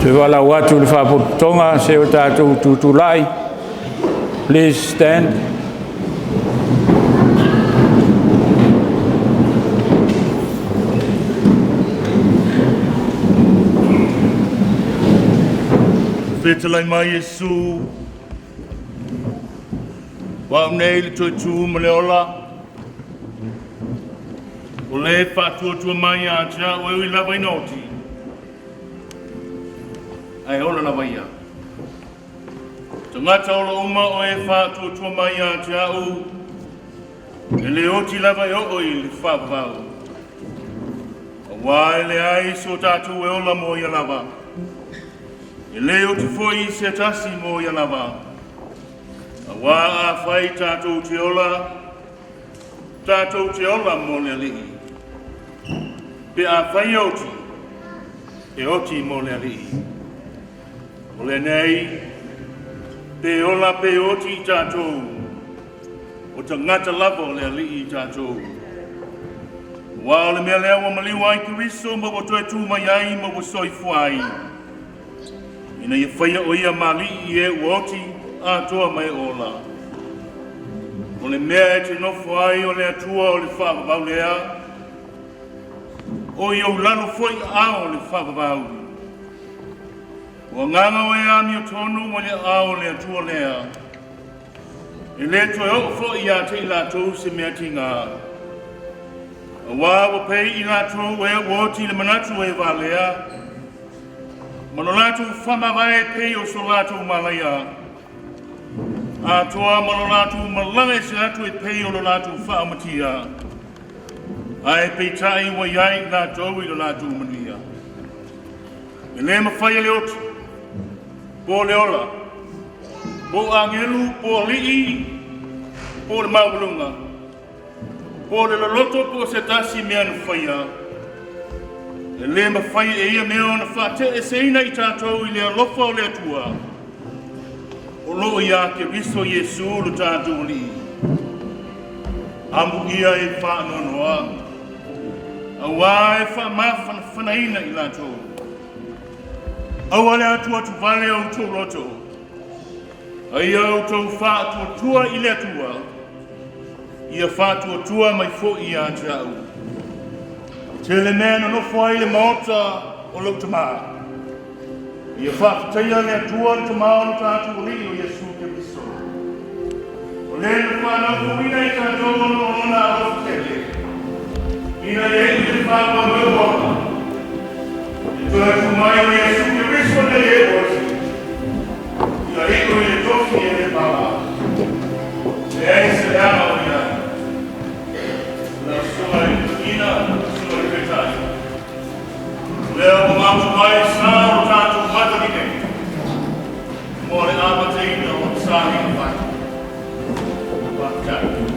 Te valaau atu i le Faalapotopotoga se i o tatou tutulai. Please stand. Fetalai mai Iesu, o au nei le toe tu ma le ola, o le faatuatua mai ia te au e ui lava ina oti, ae ola lava ia. Tagata ola uma o e faatuatua mai ia te au, e le oti lava e oo i le faavavau. Auā e leai so tatou e ola mo ia lava. E le oti foi se tasi mo ia lava. Auā afai tatou te ola, tatou te ola mo le Alii. Pe afai e oti, e oti mo le Alii. O lenei, pe ola pe oti i tatou, o tagata lava o le Alii i tatou. Ua o le mea lea ua maliu ai Keriso ma ua toe tu mai ai ma ua soifua ai. Ina ia faia o ia ma alii i e ua oti atoa ma e ola. O le mea e te nofo ai o le Atua o le faavavau lea, o i ou lalo foi i aao o le faavavau. O agaga o e amiotonu ua i le aao o le Atua lea, e le toe oo foi ia te i latou se mea tiga. Auā ua pei i latou e ua oti le manatu e valea, ma lo latou faamavae pei o so latou malaia, atoa ma lo latou malaga ese atu e pei o lo latou faaumatia, ae peitai ua i ai i latou i lo latou manuia. E le mafai e le oti, po o le ola, po o agelu, po o alii, po o le maualuga, po o le loloto po o se tasi mea na faia, e le mafai e ia mea ona faateeseina i tatou i le alofa o le Atua o lo o iā Keriso Iesu lo tatou Alii. Amuia e faanoanoa, auā e faamafanafanaina i latou. Aua le atuatu vale o outou loto, a ia outou faatuatua i le Atua, ia faatuatua mai foi ia te au. E tele mea e nonofo ai le maota o lou Tamā. Ia faafetaia le Atua le Tamā o lo tatou Alii o Iesu Keriso. O le na fanau fouina i tatou ona o lona alofa tele, ina ia iu le faamoemoe ua ola. I le toe atu mai o Iesu Keriso nei e oti, ia iu i le tofi e le pala. Leai se leaga o i ai. Lau Susuga i le Toeaina, Susuga i le Taitai, o lea ua mapu mai sa o lo tatou Matalii nei mo le amataina o le saliga mai. Faafetai.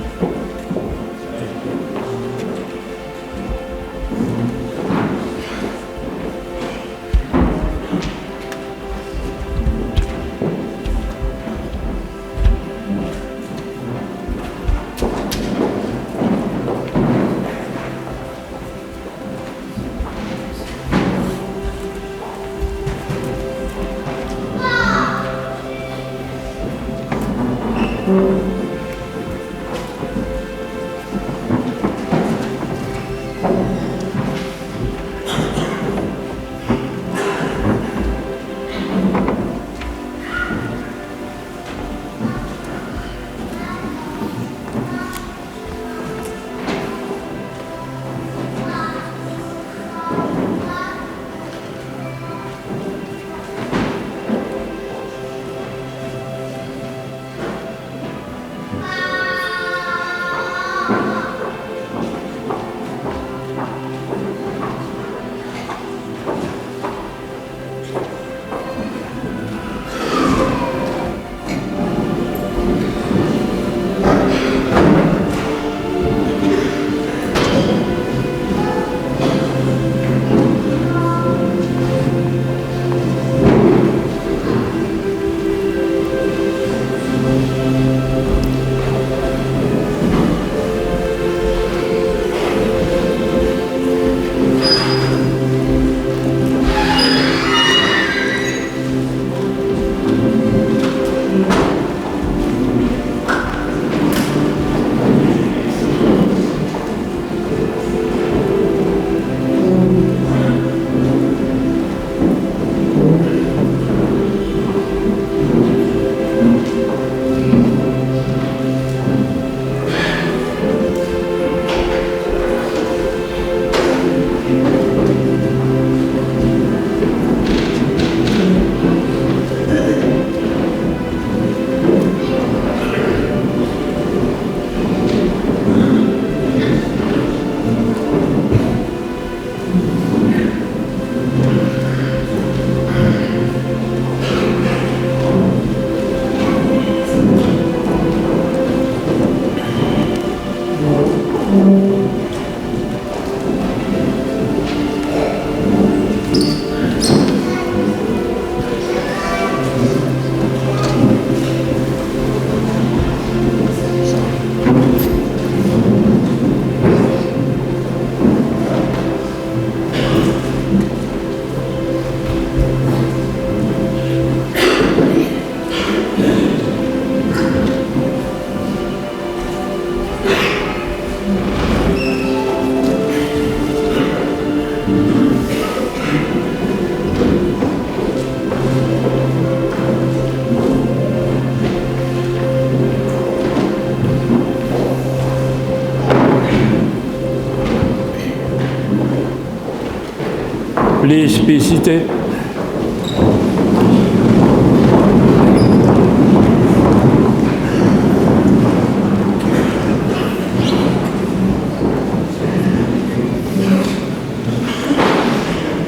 Please be seated.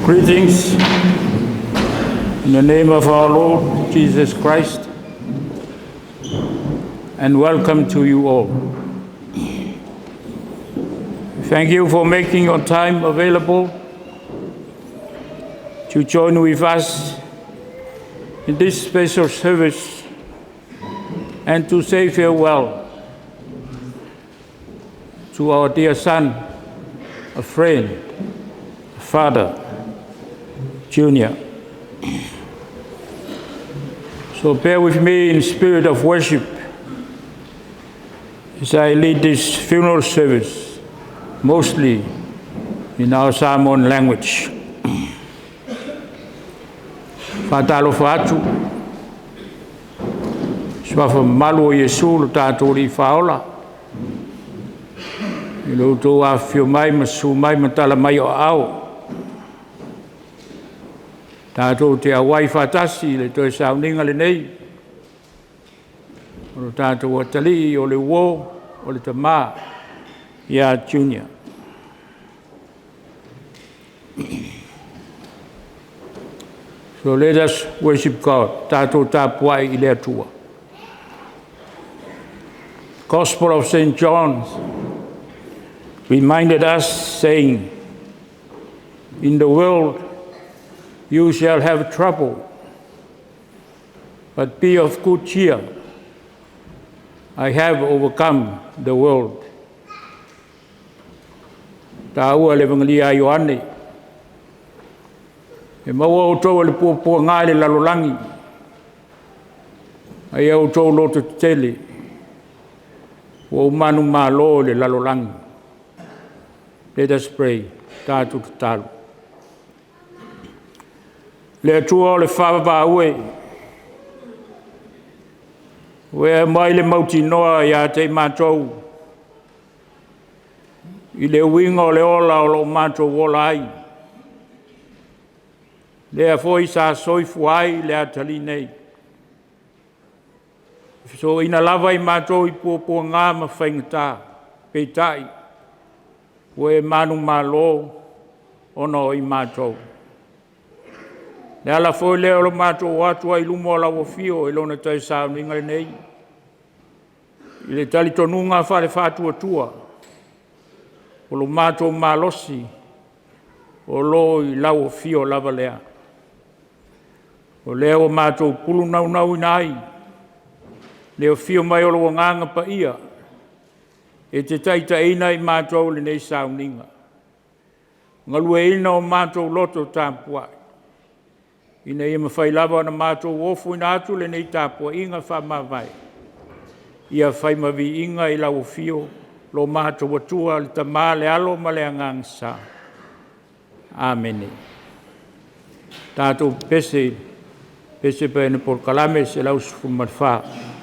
Greetings in the name of our Lord Jesus Christ, and welcome to you all. Thank you for making your time available to join with us in this special service and to say farewell to our dear son, a friend, a father, Junior. So bear with me in spirit of worship as I lead this funeral service, mostly in our Samoan language. Faatalofa atu, suafa mamalu o Iesu lo tatou Alii Faaola, i lo outou afifio mai ma susu mai ma tala mai o aao, tatou te auai faatasi i le toe sauniga lenei o lo tatou atalii, o le uo, o le tama ia Junior. So let us worship God. Tatou tapuai i le Atua. Gospel of St. John reminded us, saying, "In the world you shall have trouble, but be of good cheer. I have overcome the world." Taua le Evagelia a Ioane, e maua outou e le puapuaga i le lalolagi, a ia outou lototetele, ua ou manumalo i le lalolagi. Let us pray. Tatou tatalo. Le Atua o le faavavau e, ua e aumai le mautinoa ia te i matou i le uiga o le ola o lo o matou ola ai, lea foi sa soifua ai le atalii nei, feso'oina lava i matou i puapuaga ma faigata, peitai ua e manumalo ona o i matou. O le ala foi lea o lo matou o atu ai i luma o lau afio i lona toe sauniga lenei, i le talitonuga faale-Faatuatua, o lo matou malosi o lo o i lau afio lava lea. O lea ua matou pulu naunauina ai le afio mai o lou Agaga Paia e te taitaiina i matou i lenei sauniga, galueaiina o matou loto tapuai, ina ia mafai lava ona matou ofoina atu lenei tapuaiga faamavae, ia fai ma viiga i lau afio, lo matou Atua, le Tama, le Alo ma le Agaga Sa. Amene. Tatou pepese i le pese polokalame 114.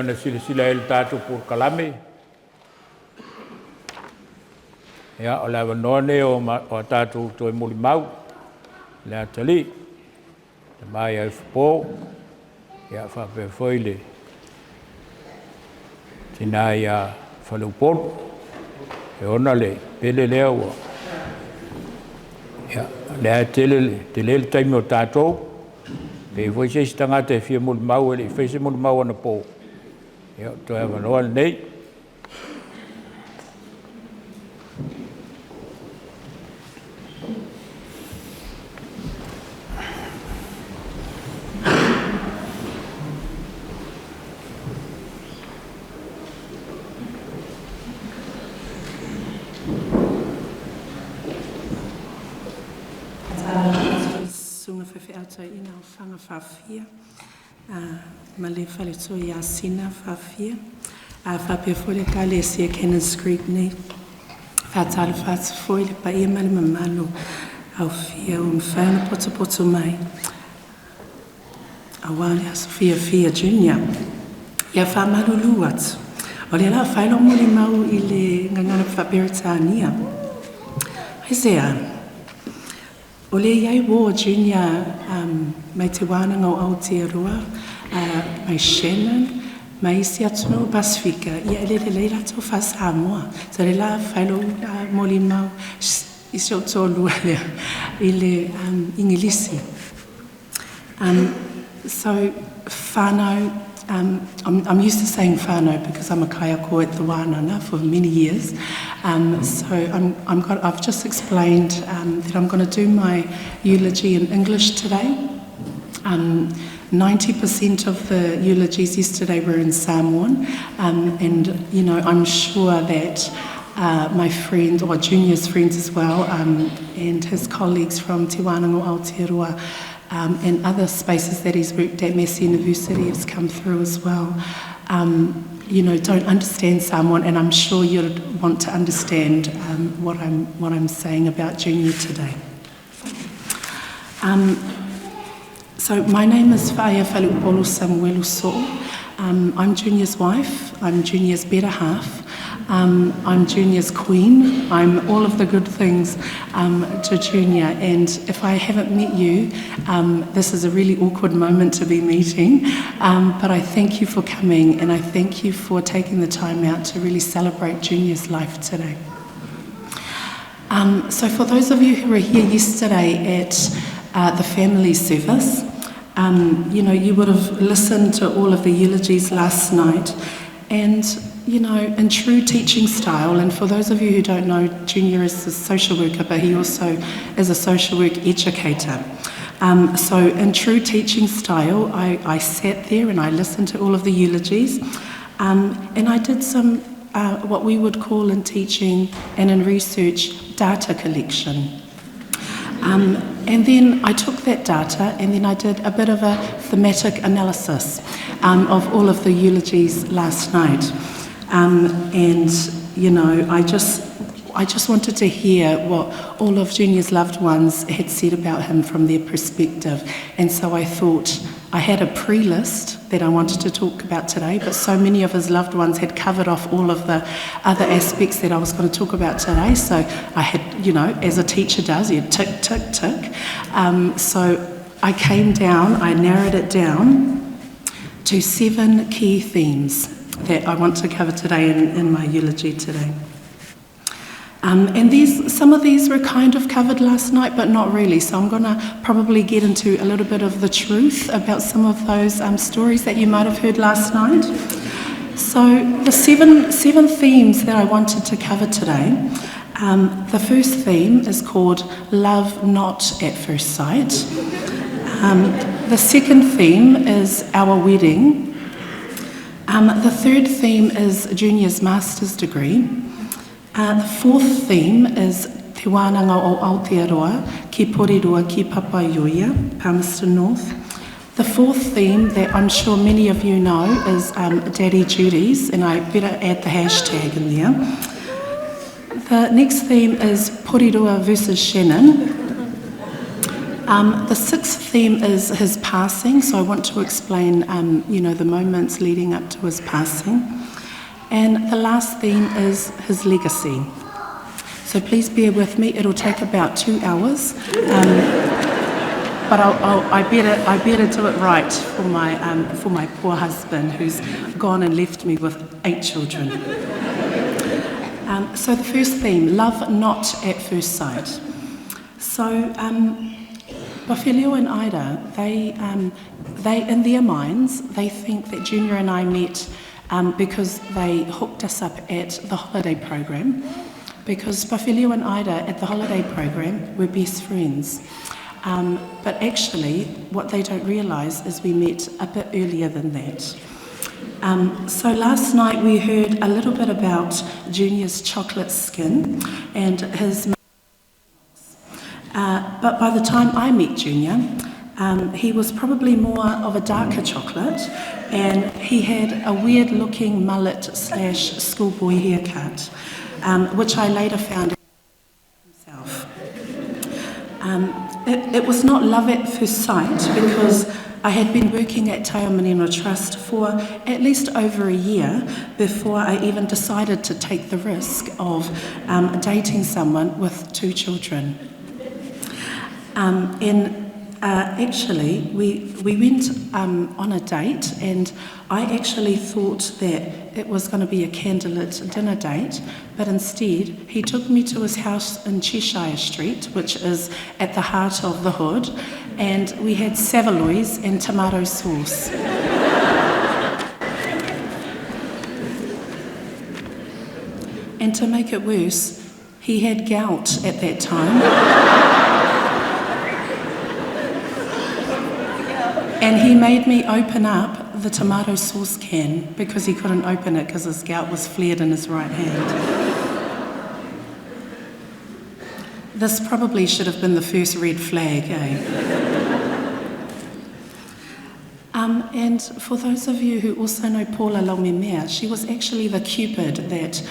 ona silasila i le tatou polokalame, ia, o le avanoa lenei o a tatou toe molimau le atalii, le tama ia Fofo, ia faapea foi le tina ia Faleupolu e ona le pele lea ua... Ia, o lea e tele le taimi o tatou, pe i ai foi se isi tagata e fia molimau e le i faia se molimau anapo, ia o le toe avanoa lenei. Susuga Faifeau Toeaina Ofaga Faafia ma le faletua ia Sina Faafia, faapea foi le Ekalesia Cannons Creek nei. Faatalofa atu foi i le paia ma le mamalu aufia ua mafai ona potopoto mai aua le aso fiafia Junior. Ia faamalulu atu, o lea o le a fai lau molimau i le gagana faa-Peretania. Aisea? O lea e i ai uo a Junior mai te wānanga o Aotearoa, mai Shannon, mai isi atunuu Pasefika, ia e le lelei latou faa-Samoa. So o lea o le a fai lau molimau i si ou toalua lea i le Igilisi. So whānau, I'm used to saying whānau because I'm a kaiako at the wānanga for many years. So I've just explained that I'm going to do my eulogy in English today. 90% of the eulogies yesterday were in Samoan, and you know, I'm sure that my friend, or Junior's friends as well, and his colleagues from Te Wānanga o Aotearoa, and other spaces that he's worked at, Massey University has come through as well, you know, don't understand Samoan, and I'm sure you'd want to understand what I'm saying about Junior today. So my name is Whaea Faleupolu Samuelu So'o. I'm Junior's wife, I'm Junior's better half, I'm Junior's queen, I'm all of the good things to Junior, and if I haven't met you, this is a really awkward moment to be meeting, but I thank you for coming, and I thank you for taking the time out to really celebrate Junior's life today. So for those of you who were here yesterday at the family service, you know, you would have listened to all of the eulogies last night, and, you know, in true teaching style, and for those of you who don't know, Junior is a social worker, but he also is a social work educator. So in true teaching style, I sat there and I listened to all of the eulogies, and I did some, what we would call in teaching and in research, data collection. And then I took that data and then I did a bit of a thematic analysis of all of the eulogies last night. And, you know, I just wanted to hear what all of Junior's loved ones had said about him from their perspective. And so I thought I had a pre-list that I wanted to talk about today, but so many of his loved ones had covered off all of the other aspects that I was going to talk about today. So I had, you know, as a teacher does, you tick, tick, tick. So I came down, I narrowed it down to 7 key themes that I want to cover today in my eulogy today. And these, some of these were kind of covered last night, but not really. So I'm going to probably get into a little bit of the truth about some of those stories that you might have heard last night. So the seven themes that I wanted to cover today. The first theme is called Love Not at First Sight. The second theme is Our Wedding. The third theme is Junior's master's degree. The fourth theme is Te Wānanga o Aotearoa, Ki Porirua, Ki Papaioea, Palmerston North. The fourth theme that I'm sure many of you know is Daddy Duties, and I better add the hashtag in there. The next theme is Porirua versus Shannon. The sixth theme is his passing, so I want to explain, you know, the moments leading up to his passing. And the last theme is his legacy. So please bear with me, it'll take about 2 hours. But I better do it right for my poor husband who's gone and left me with 8 children. So the first theme, love not at first sight. So Bafilio and Ida, they in their minds, they think that Junior and I met because they hooked us up at the holiday program, because Bafilio and Ida at the holiday program were best friends. But actually, what they don't realise is we met a bit earlier than that. So last night we heard a little bit about Junior's chocolate skin and his... But by the time I met Junior, he was probably more of a darker chocolate, and he had a weird-looking mullet/schoolboy haircut, which I later found himself. It was not love at first sight, because I had been working at Taeaomanino Trust for at least over a year before I even decided to take the risk of dating someone with 2 children. Actually, we went on a date, and I actually thought that it was going to be a candlelit dinner date, but instead he took me to his house in Cheshire Street, which is at the heart of the hood, and we had saveloys and tomato sauce. And to make it worse, he had gout at that time. And he made me open up the tomato sauce can because he couldn't open it because his gout was flared in his right hand. This probably should have been the first red flag, eh? And for those of you who also know Paula Laumemea, she was actually the cupid that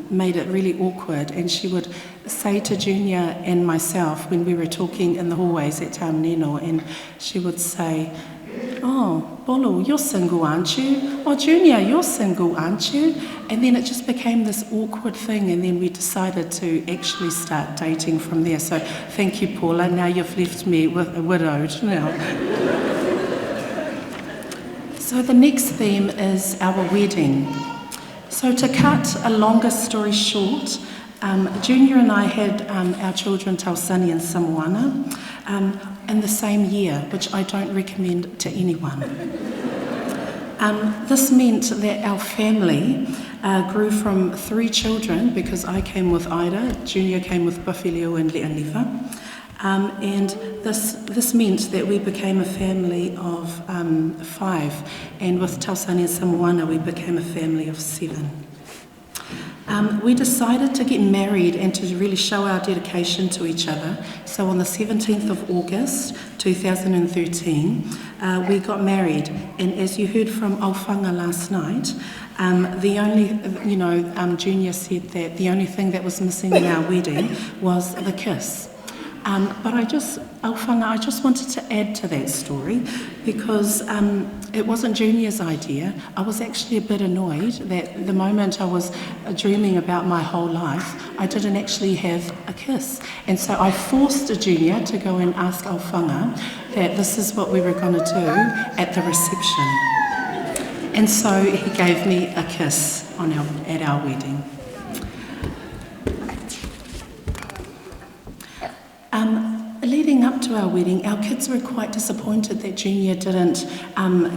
made it really awkward, and she would say to Junior and myself when we were talking in the hallways at Taeaomanino, and she would say, "Oh, Bolo, you're single, aren't you? Oh, Junior, you're single, aren't you?" And then it just became this awkward thing, and then we decided to actually start dating from there. So thank you, Paula. Now you've left me with a widowed now. So the next theme is our wedding. So to cut a longer story short, Junior and I had our children Tausani and Samoana in the same year, which I don't recommend to anyone. This meant that our family grew from 3 children, because I came with Ida, Junior came with Bafilio and Le'aniva, and this meant that we became a family of 5, and with Tausani and Samoana we became a family of 7. We decided to get married and to really show our dedication to each other. So on the 17th of August 2013, we got married. And as you heard from Alfanga last night, Junior said that the only thing that was missing in our wedding was the kiss. But Alfanga, I just wanted to add to that story, because it wasn't Junior's idea. I was actually a bit annoyed that the moment I was dreaming about my whole life, I didn't actually have a kiss. And so I forced Junior to go and ask Alfanga that this is what we were going to do at the reception. And so he gave me a kiss at our wedding. Leading up to our wedding, our kids were quite disappointed that Junior didn't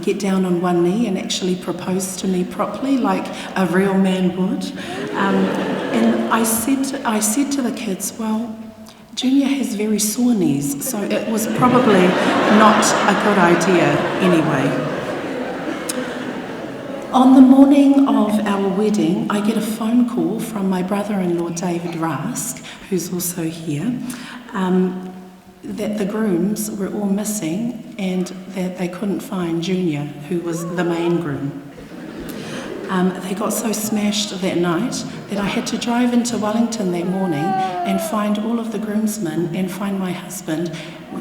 get down on one knee and actually propose to me properly, like a real man would. And I said to the kids, well, Junior has very sore knees, so it was probably not a good idea anyway. On the morning of our wedding, I get a phone call from my brother-in-law, David Rask, who's also here, that the grooms were all missing and that they couldn't find Junior, who was the main groom. Um, they got so smashed that night that I had to drive into Wellington that morning and find all of the groomsmen and find my husband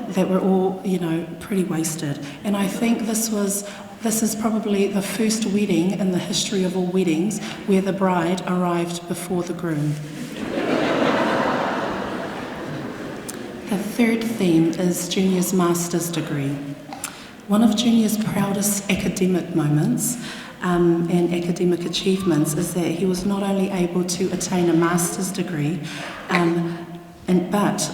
that were all, you know, pretty wasted. And I think this was this is probably the first wedding in the history of all weddings where the bride arrived before the groom. The third theme is Junior's master's degree. One of Junior's proudest academic moments um, and academic achievements is that he was not only able to attain a master's degree, um, and, but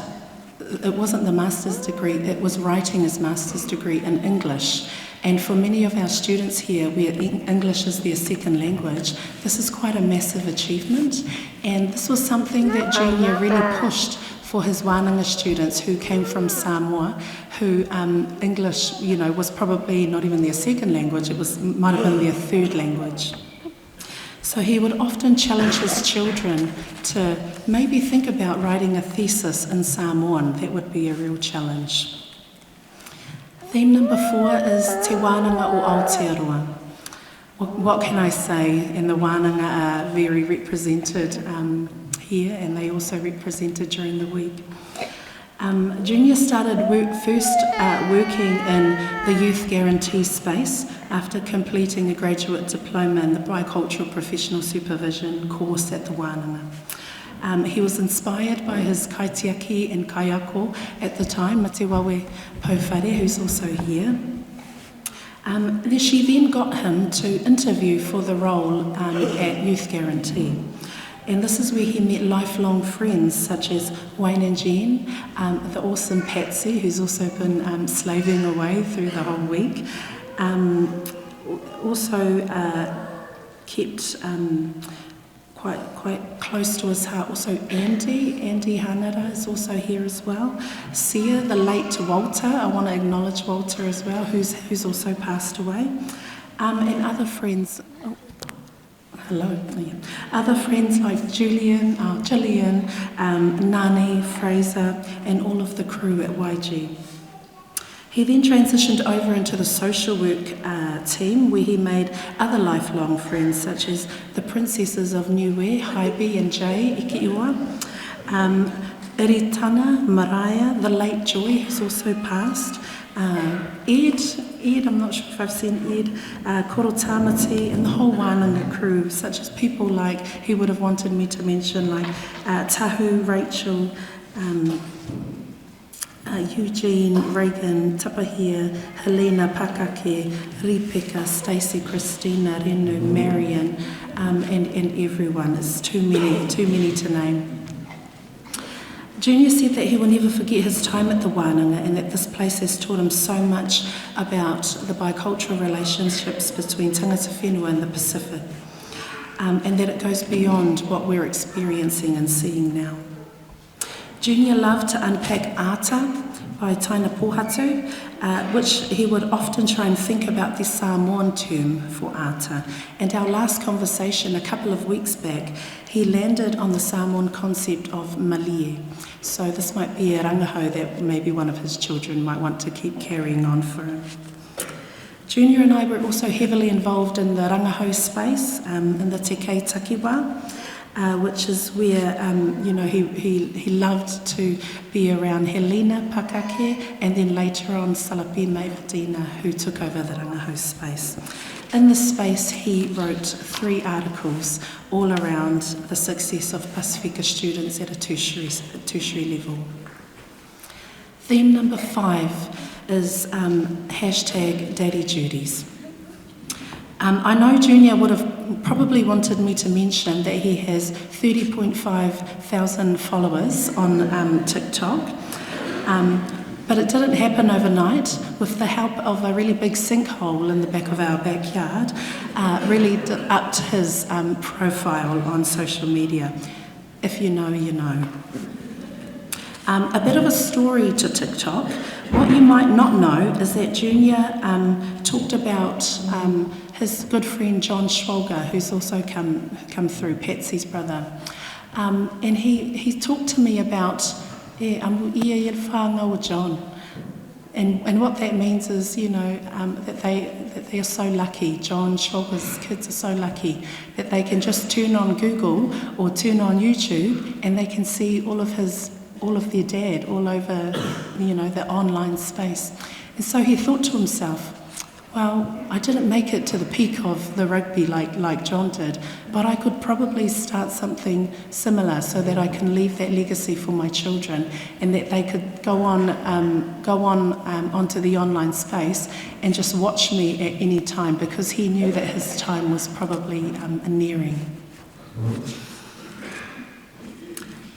it wasn't the master's degree, it was writing his master's degree in English. And for many of our students here, where English is their second language, this is quite a massive achievement. And this was something that Junior really pushed for his Wānanga students who came from Samoa, who um, English, you know, was probably not even their second language, it was, might have been their third language. So he would often challenge his children to maybe think about writing a thesis in Samoan. That would be a real challenge. Theme number four is Te Wānanga o Aotearoa. What, what can I say? And the wānanga are very represented um, here and they also represented during the week. Um, Junior started work, first uh, working in the youth guarantee space after completing a graduate diploma in the bicultural professional supervision course at the Wānanga. Um, he was inspired by his kaitiaki and kaiako at the time, Matewawe Pouwhare, who's also here. Um, she then got him to interview for the role um, at Youth Guarantee. And this is where he met lifelong friends such as Wayne and Jean, um, the awesome Patsy, who's also been um, slaving away through the whole week. Um, also uh, kept um, quite quite close to his heart. Also Andy, Andy Hanada is also here as well. Sia, the late Walter, I want to acknowledge Walter as well, who's, who's also passed away. Um, and other friends. Oh, hello. Yeah. Other friends like Julian, uh, Gillian, um, Nani, Fraser, and all of the crew at YG. He then transitioned over into the social work uh, team where he made other lifelong friends such as the princesses of Niue, Haibi and Jay Ikiiwa, um, Iritana, Mariah, the late Joy, who's also passed, uh, Ed, Ed, I'm not sure if I've seen Ed, uh, Koro Tamati, and the whole Wānanga crew, such as people like he would have wanted me to mention, like uh, Tahu, Rachel, um, uh, Eugene, Reagan, Tapahia, Helena, Pakake, Ripeka, Stacey, Christina, Renu, Marion, um, and, and everyone. It's too many, too many to name. Junior said that he will never forget his time at the Wānanga and that this place has taught him so much about the bicultural relationships between tangata whenua and the Pacific, um, and that it goes beyond what we're experiencing and seeing now. Junior loved to unpack ata by Taina Pohatu, uh, which he would often try and think about the Samoan term for ata. And our last conversation a couple of weeks back, he landed on the Samoan concept of malie. So this might be a rangahau that maybe one of his children might want to keep carrying on for him. Junior and I were also heavily involved in the rangahau space um, in the Te Kei Takiwa uh, which is where um, you know he, he, he loved to be around Helena Pakake and then later on Salapi Mavadina, who took over the rangahau space. In the space, he wrote three articles all around the success of Pasifika students at a tertiary, a tertiary level. Theme number five is um, hashtag daddy duties. Um, I know Junior would have probably wanted me to mention that he has 30.5 thousand followers on um, TikTok. Um, but it didn't happen overnight. With the help of a really big sinkhole in the back of our backyard, uh, really upped his um, profile on social media. If you know, you know. Um, a bit of a story to TikTok. What you might not know is that Junior um, talked about um, his good friend John Schwalger, who's also come, come through, Patsy's brother. Um, and he, he talked to me about e, amu ia i whāngau o John. And, and what that means is, you know, um, that, they, that they they are so lucky. John Schwaber's kids are so lucky that they can just turn on Google or turn on YouTube and they can see all of his all of their dad all over, you know, the online space. And so he thought to himself, well, I didn't make it to the peak of the rugby like, like John did, but I could probably start something similar so that I can leave that legacy for my children and that they could go on, um, go on um, onto the online space and just watch me at any time because he knew that his time was probably um, nearing.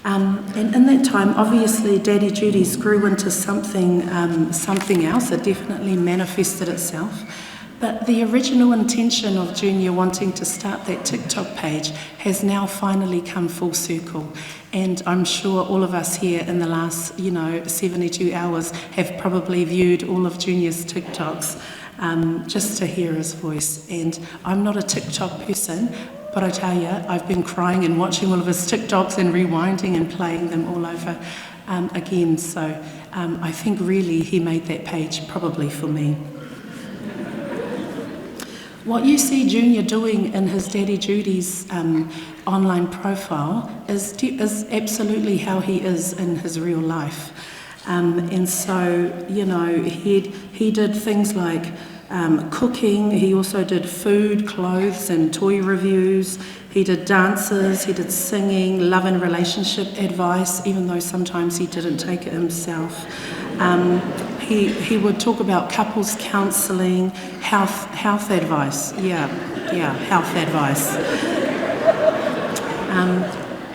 Um, and in that time, obviously, Daddy Judy's grew into something, um, something else. It definitely manifested itself. But the original intention of Junior wanting to start that TikTok page has now finally come full circle. And I'm sure all of us here in the last, you know, 72 hours have probably viewed all of Junior's TikToks um, just to hear his voice. And I'm not a TikTok person, but I tell you, I've been crying and watching all of his TikToks and rewinding and playing them all over um, again. So um, I think really he made that page probably for me. What you see Junior doing in his Daddy Judy's um, online profile is, is absolutely how he is in his real life. Um, and so, you know, he he did things like um, cooking, he also did food, clothes, and toy reviews. He did dances, he did singing, love and relationship advice, even though sometimes he didn't take it himself. Um, he, he would talk about couples counselling, health, health advice. Yeah, yeah, health advice. Um,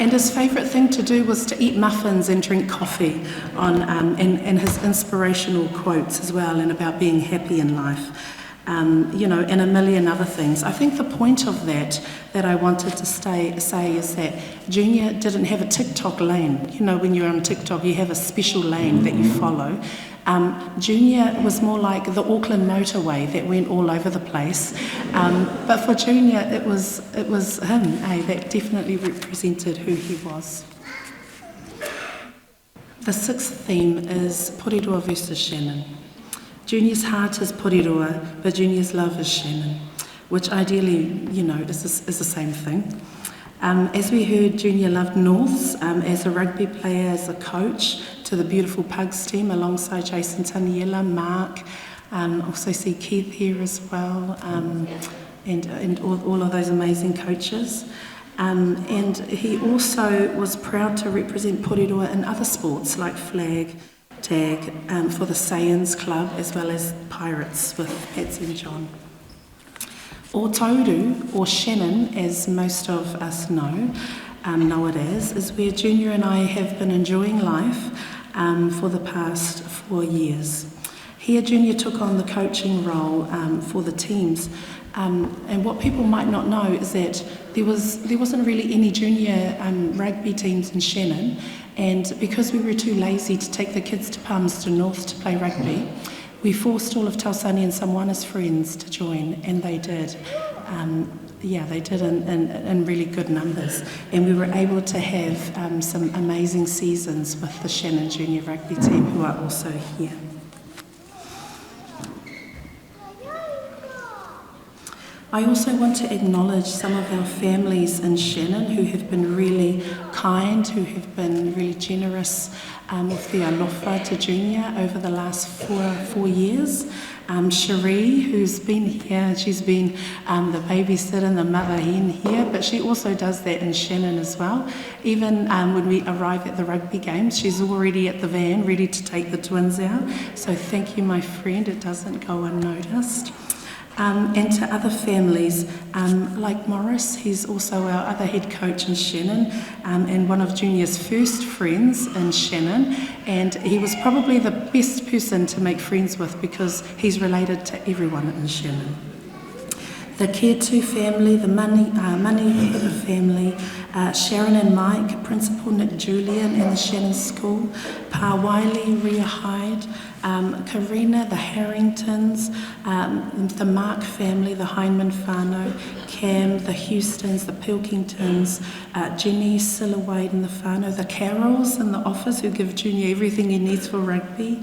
and his favourite thing to do was to eat muffins and drink coffee on, um, and, and his inspirational quotes as well, and about being happy in life. Um, you know, and a million other things. I think the point of that that I wanted to stay, say is that Junior didn't have a TikTok lane. You know, when you're on TikTok, you have a special lane that you follow. Um, Junior was more like the Auckland motorway that went all over the place. Um, but for Junior, it was, it was him, eh, that definitely represented who he was. The sixth theme is Porirua versus Shannon. Junior's heart is Porirua, but Junior's love is Shannon, which ideally, you know, is the, is the same thing. Um, as we heard, Junior loved Norths um, as a rugby player, as a coach to the beautiful Pugs team alongside Jason Taniela, Mark, um, also see Keith here as well, um, and, and all, all of those amazing coaches. Um, and he also was proud to represent Porirua in other sports like flag, tag um, for the Saiyans Club as well as Pirates with Patsy and John. Otauru, or Shannon, as most of us know, um, know it as, is where Junior and I have been enjoying life um, for the past four years. Here, Junior took on the coaching role um, for the teams. Um, and what people might not know is that there, was, there wasn't really any junior um, rugby teams in Shannon. And because we were too lazy to take the kids to Palmerston North to play rugby, we forced all of Tausani and Samoana's friends to join, and they did. Um, yeah, they did in, in, in really good numbers. And we were able to have um, some amazing seasons with the Shannon Junior Rugby team, who are also here. I also want to acknowledge some of our families in Shannon who have been really kind, who have been really generous um, with their alofa to Junior over the last four, four years. Um, Cherie, who's been here, she's been um, the babysitter and the mother hen here, but she also does that in Shannon as well. Even um, when we arrive at the rugby games, she's already at the van, ready to take the twins out. So thank you, my friend. It doesn't go unnoticed. Um, and to other families um, like Morris, he's also our other head coach in Shannon um, and one of Junior's first friends in Shannon. And he was probably the best person to make friends with because he's related to everyone in Shannon. The Ketu family, the Money, uh, Money family, uh, Sharon and Mike, Principal Nick Julian and the Shannon School, Pa Wiley, Ria Hyde, um, Karina, the Harringtons, um, the Mark family, the Heinemann whānau, Cam, the Houstons, the Pilkingtons, uh, Jenny Sillowade and the whānau, the Carrolls in the office who give Junior everything he needs for rugby,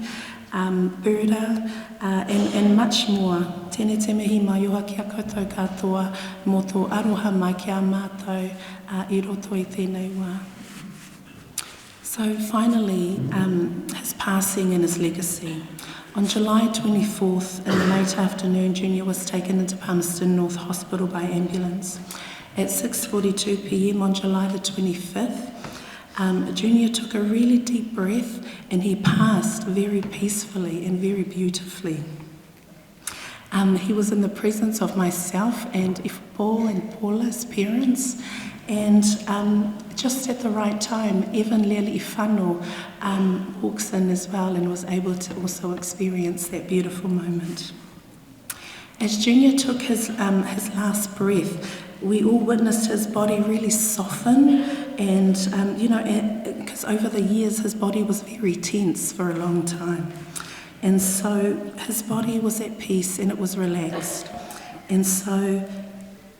Berta, and, and much more. Tēnei te mihi maioha ki a koutou katoa mō tō aroha mai ki a mātou i roto i tēnei wā. So finally, his passing and his legacy. On July 24th, in the late afternoon, Junior was taken into Palmerston North Hospital by ambulance. At 6.42pm on July the 25th, Junior took a really deep breath and he passed very peacefully and very beautifully. He was in the presence of myself and Ifpo and Paula's parents, and just at the right time, Evan Lealiifano walks in as well and was able to also experience that beautiful moment. As Junior took his, his last breath, we all witnessed his body really soften and, you know, because over the years his body was very tense for a long time. And so his body was at peace and it was relaxed. And so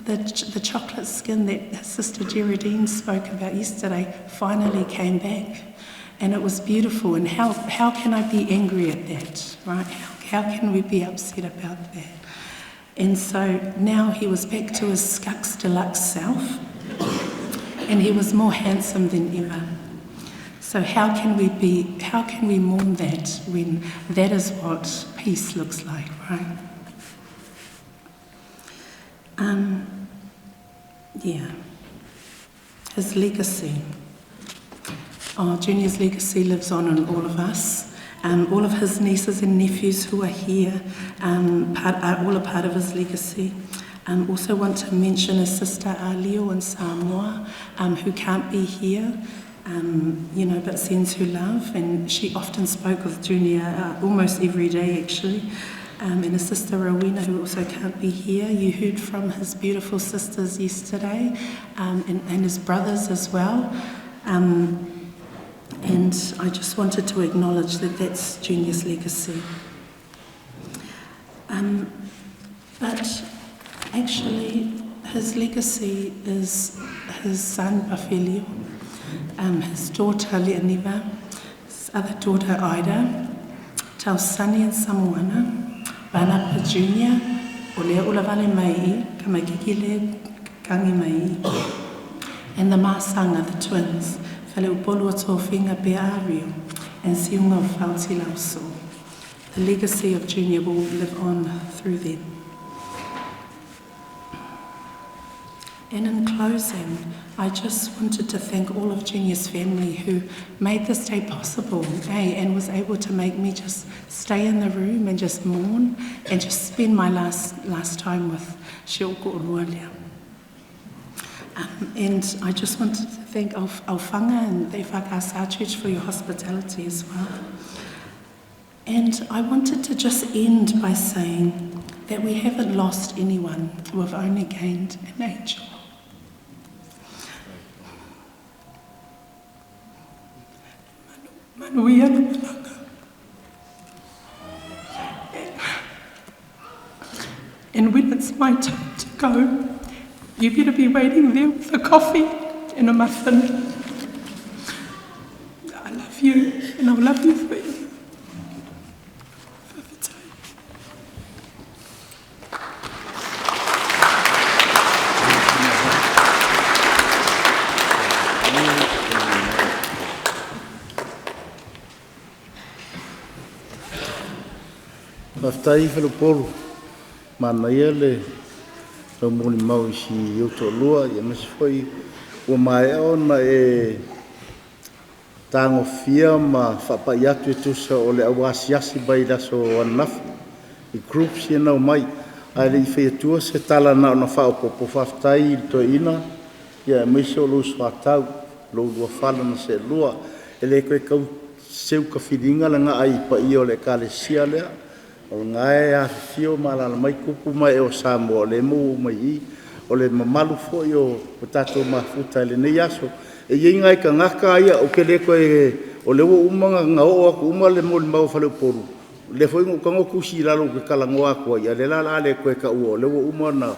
the, the chocolate skin that Sister Geraldine spoke about yesterday finally came back. And it was beautiful. And how, how can I be angry at that, right? How, how can we be upset about that? And so now he was back to his Skux Deluxe self, and he was more handsome than ever. So how can we be, how can we mourn that when that is what peace looks like, right? Yeah. His legacy. Oh, Junior's legacy lives on in all of us. All of his nieces and nephews who are here part, are all a part of his legacy. Also want to mention his sister Alio in Samoa, who can't be here, you know, but sends her love. And she often spoke with Junior almost every day, actually. And his sister Rowena, who also can't be here. You heard from his beautiful sisters yesterday, and his brothers as well. And I just wanted to acknowledge that that's Junior's legacy. But actually, his legacy is his son, Bafelio, his daughter, Leoniva, his other daughter, Ida, Tausani and Samoana, Banapa Jr., o lea ula vale mai, ka mai kiki le kangi mai, and the Masanga, the twins, Fale Upolu o Tofinga Pe Ario, and Siunga o Fauti Lauso. The legacy of Junior will live on through them. And in closing, I just wanted to thank all of Junior's family who made this day possible, and was able to make me just stay in the room and just mourn and just spend my last, last time with Shioko Rualia. And I just wanted to thank Alfanga and the Whakasa Church for your hospitality as well. And I wanted to just end by saying that we haven't lost anyone, we've only gained an angel. Manuia na malanga. And when it's my time to go, you better be waiting there with a coffee and a muffin. I love you, and I'll love you forever. Fa'afetai. Faafetai Faleupolu, manaia le lau molimau i si ou toalua, aemaise foi ua maea ona e tagofia ma faapai atu e tusa o le au asiasi mai le aso ananafi i groups ia na omai. Ae le i fai atua se tala na ona faaopoopo, faafetai i le toeaina, aemaise o lou soatau, lo oulua fala na seelua. E le toe tau seu tafiliga le gaai i paia o le ekalesia lea. O lena e afifio ma alaala mai tupu ma ee o Samoa o lea e maua uma i i. O le mamalu foi o tatou mafuta i lenei aso. E i ai nai tagata ia, ou te le toe... o lea ua uma ona oo atu uma le molimau a Faleupolu, o lea foi na ou tago tusi i lalo ou te talanoa atu ai, a o lea la o le a le toe taua o lea ua uma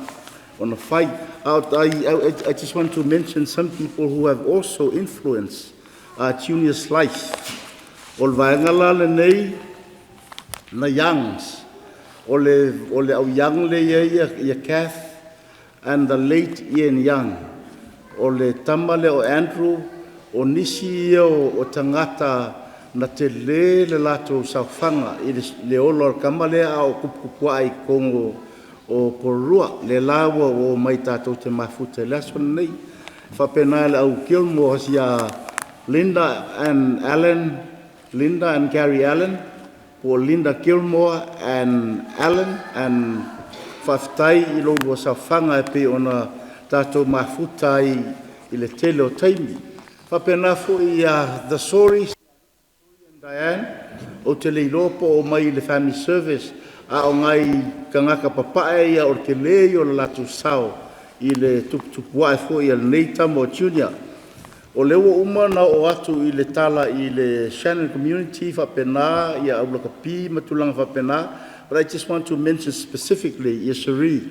ona fai. I just want to mention some people who have also influenced Junior's life. O le vaega la lenei, Na Youngs, o le au Young le ia ia Kath and the late Ian Young. O le tama lea o Andrew, o nisi ia o tagata na tele le latou saofaga i le ola o le tama lea a o tuputupuae i totonu o Porirua. Le la ua omai tatou te mafuta i le aso lenei. Faapena le au Gilmore ia Linda and Alan, Linda and Gary Allen, po o Linda Gilmore and Alan, and faafetai i lo oulua saofaga e pei ona tatou mafuta ai i le tele o taimi. Faapena foi ia The Soris Diane, ou te le iloa po o mai i le family service, a o nai tagata papae ia o le tele ia o le latou sao i le tuputupuae foi o lenei tama o Junior. O lea ua uma ona oo atu i le tala i le Shannon community, faapena ia au lakapi ma tulaga faapena, but I just want to mention specifically ia Cherie.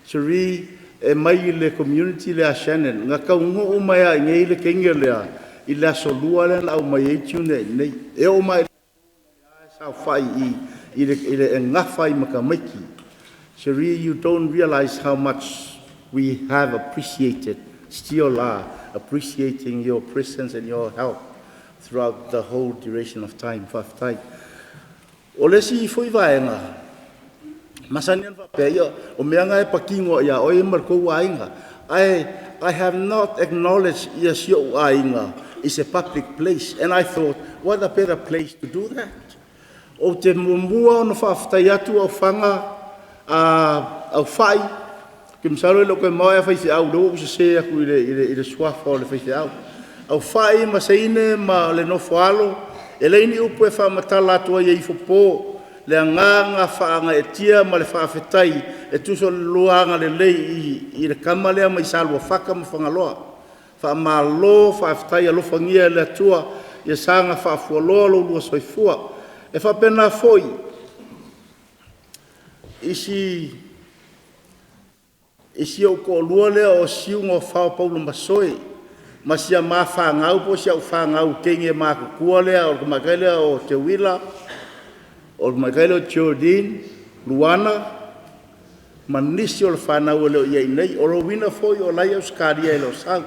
Cherie e mai i le community lea Shannon, na taunuu mai lava i inei le teine lea i le aso Lua lea na aumai ai Junior i inei. E oo mai saofai i le e gafa ai ma tamaiti. Cherie, you don't realize how much we have appreciated, still are appreciating your presence and your help throughout the whole duration of time. Faafetai. O le isi foi vaega, masani ona faapea, ia, o mea na e patino ia oe ma le tou aiga. I have not acknowledged ia si ou aiga is a public place, and I thought, what a better place to do that? Ou te muamua ona faafetai atu Aufaga, Aufai, ou te masalo e le o toe mamao ae faifeau o lea ua ou sese atu i le suafa o le faifeau. Aufai ma Seine ma le nofoaalo, e leai ni upu e faamatala atu ai e ifopo le agaga faagaeetia ma le faafetai e tusa o le lua agalelei i le tama lea mai Saluafata ma Fagaloa. Faamalo faafetai, alofagia e le Atua ia saga faafualoa lo oulua soifua. E faapena foi i si ou toalua lea o Siugafao Paulo Masoe ma si a ma fanau po o si au fanau teine matutua lea, o le tamaitai lea o Teuila, o le tamaitai lea o Geraldine, Luana ma nisi o le fanau e le o i ai nei. O lona uiga foi o la e i Ausetalia e le o sau.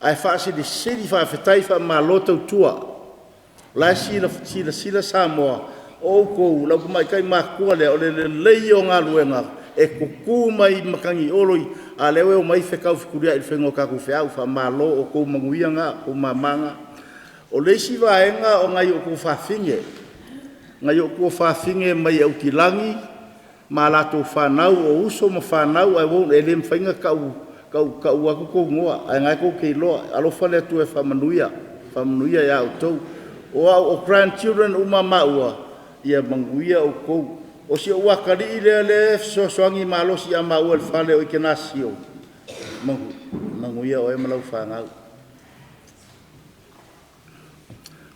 Ae faasilisili faafetai faamalo tautua. O la e silasila Samoa, o outou o au tamaitai matutua lea, o le lelei ia o galuega e tutu mai matagi olo, a o lea ua omai fetau fetuliai i le faiga o tatou feau. Faamalo, o outou manuia na, o outou mama na. O le isi vaega o nai o outou fafine, nai ou tuafafine mai Aukilani ma latou fanau, o uso ma fanau, ae le mafai ona tau atu tou igoa, ae o lena tou te iloa. Alofa le Atua e faamanuia, faamanuia ia outou. O grandchildren uma a maua, ia manuia outou. O si ou atalii lea e fesoasoani malosi ia maua i le fale o Ikenasio, manuia oe ma lau fanau.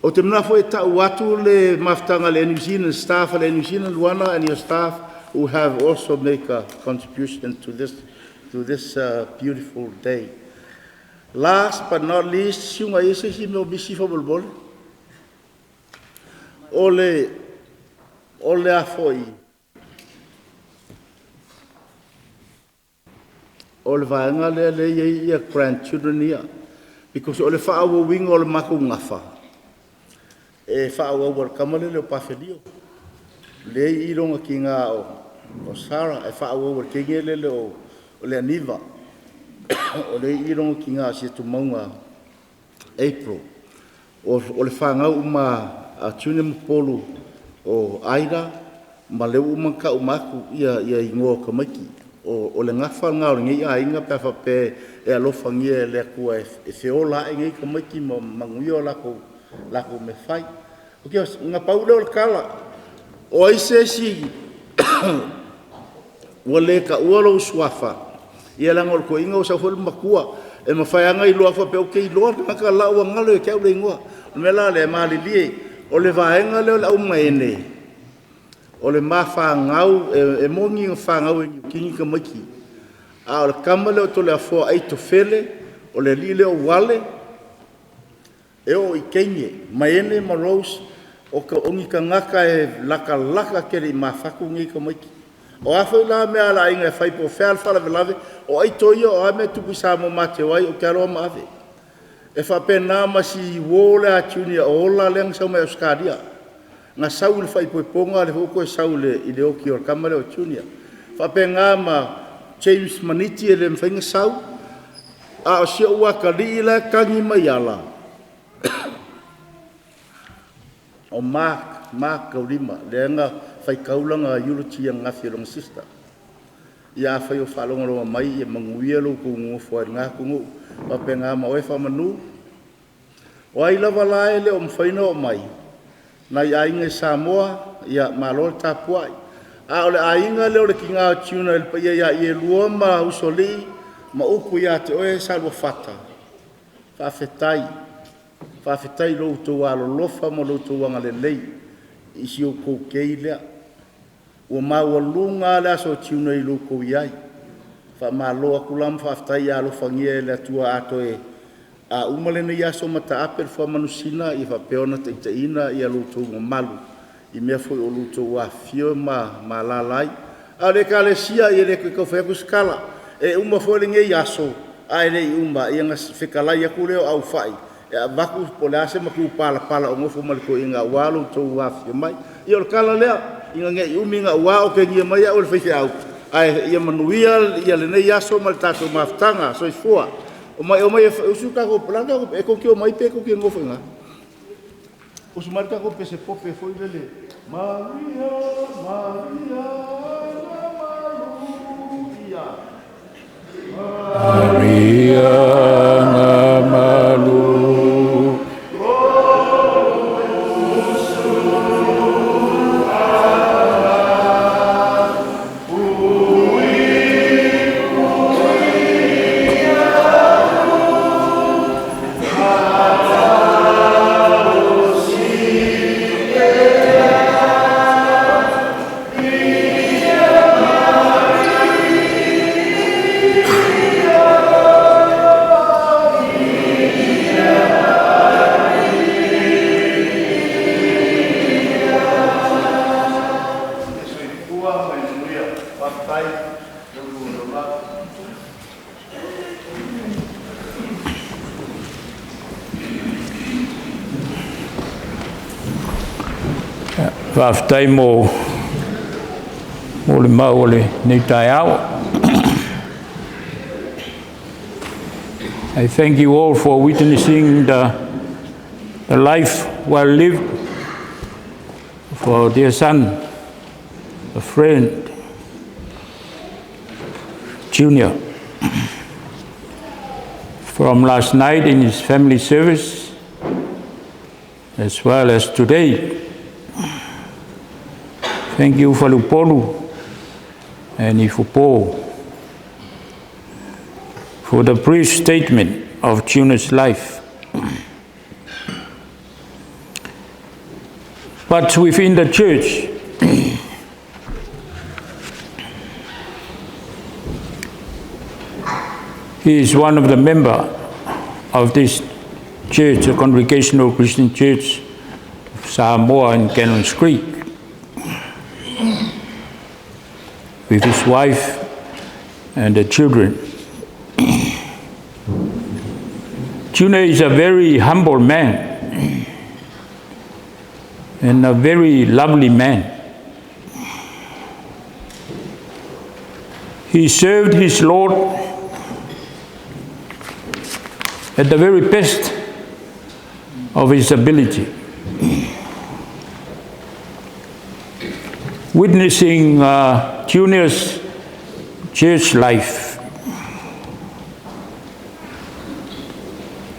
Ou te manatu foi e tau atu le mafutaga a le New Zealand staff, le New Zealand Luana and your staff who have also make a contribution to this beautiful day. Last but not least, siuga i se isi mea o misi faamolemole. O le a foi, o le vaega lea e i ai grandchildren ia, because o le faaauauina o le matou gafa, e faaauau e le tama lea o Pafelio, lea e i i lona tina o Sarah, ae faaauau e le teine lea o Leaniva, o lea e i i lona tina o Siatumauga April. O le fanau uma a Junior ma Polu, o Ida ma o lea ua uma ona tau uma atu igoa o tamaiti. O le gafa lena o lenei aiga pe a faapea e alofagia e le Atua e feola ae nei tamaiti ma manuia latou mea fai. Na pau lea o le tala. O ai se isi ua le taua lou suafa? Ia leaga o le toeaina ua sau foi le matua. E mafai lava ona iloa faapea, ou te iloa le tagata le la ua galo ia te au le igoa. O le mea la lea, malilie, o le vaega lea o le aumaene, o le ma fanau, e moni na fanau i Niu Kini tamaiti, a o le tama lea o Toleafoa Aito Fele, o le alii lea o Uale, e oo i teine, Maene ma Rose. O ka o ni tagata e latalata tele i mafaku nei tamaiti. O a foi la mea a le aiga e fai po o fea le faalavelave, o aito ia o a mea e tupu i Samoa ma te o ai ou te aloa ma ave. E faapena ma si uo lea a Junior o Ola lea na sau mai Ausetalia. Na sau i le faaipoipoga, lea foi ua toe sau i le oti o le tama lea o Junior. E faapena ma James Maniti e le mafai ona sau, a o si ou atalii la e tagi mai ala, o Mark, Mark Taulima, lea na faitau lana eulogy ananafi e lona sister. Ia afai o faalogologo mai, ia manuia lo outou nonofo ai i lena atunuu, faapena ma oe Faamanu. O ai lava la e le o mafai ona oo mai, nai aiga i Samoa, ia malo le tapuai. A o le aiga lea o le tina o Junior le paia ia Ielua ma Usoalii ma upu ia te oe Saluafata, faafetai. Faafetai i lo outou alolofa ma lo outou agalelei i si outou kei lea. Ua maualuga lava le aso o Junior i lo outou i ai. Faamalo atu la ma faafetai. Ia alofagia e le Atua a uma lenei aso ma taape le foa manusina, ia faapea ona taitaiina lo outou mamalu i mea foi o lo outou afifio ma alaala ai. A o le Ekalesia, ia e le toe tau fai atu se tala, e uma foi lenei aso ae le i uma ona fetalai atu lea o aufai e avatu po o le a se matupalapala o nofo ma le toeaina aua lo outou afifio mai. Ia o le tala lea, ina ne i umi ona otegia mai au e le faifeau, ae ia manuia lenei aso ma le tatou mafutaga. Soifua. Omai e usu le tatou, o le a le tatou, e tou te omai pe tou te nonofo i ina? Usu mai le tatou pese pope foi lele. Maria, Maria, Maluia. Maria Ngamalu. Ia soifua ma ia manuia. Faafetai i lo outou. Faafetai mo molimau o lenei taeao. I thank you all for witnessing the life well lived for our dear son, a friend, Junior. From last night in his family service, as well as today. Thank you, Faleupolu and Ifopo, for the brief statement of Junior's life. But within the church, he is one of the members of this church, the Congregational Christian Church of Samoa in Cannons Creek, with his wife and the children. Junior is a very humble man and a very lovely man. He served his Lord at the very best of his ability. Witnessing Junior's church life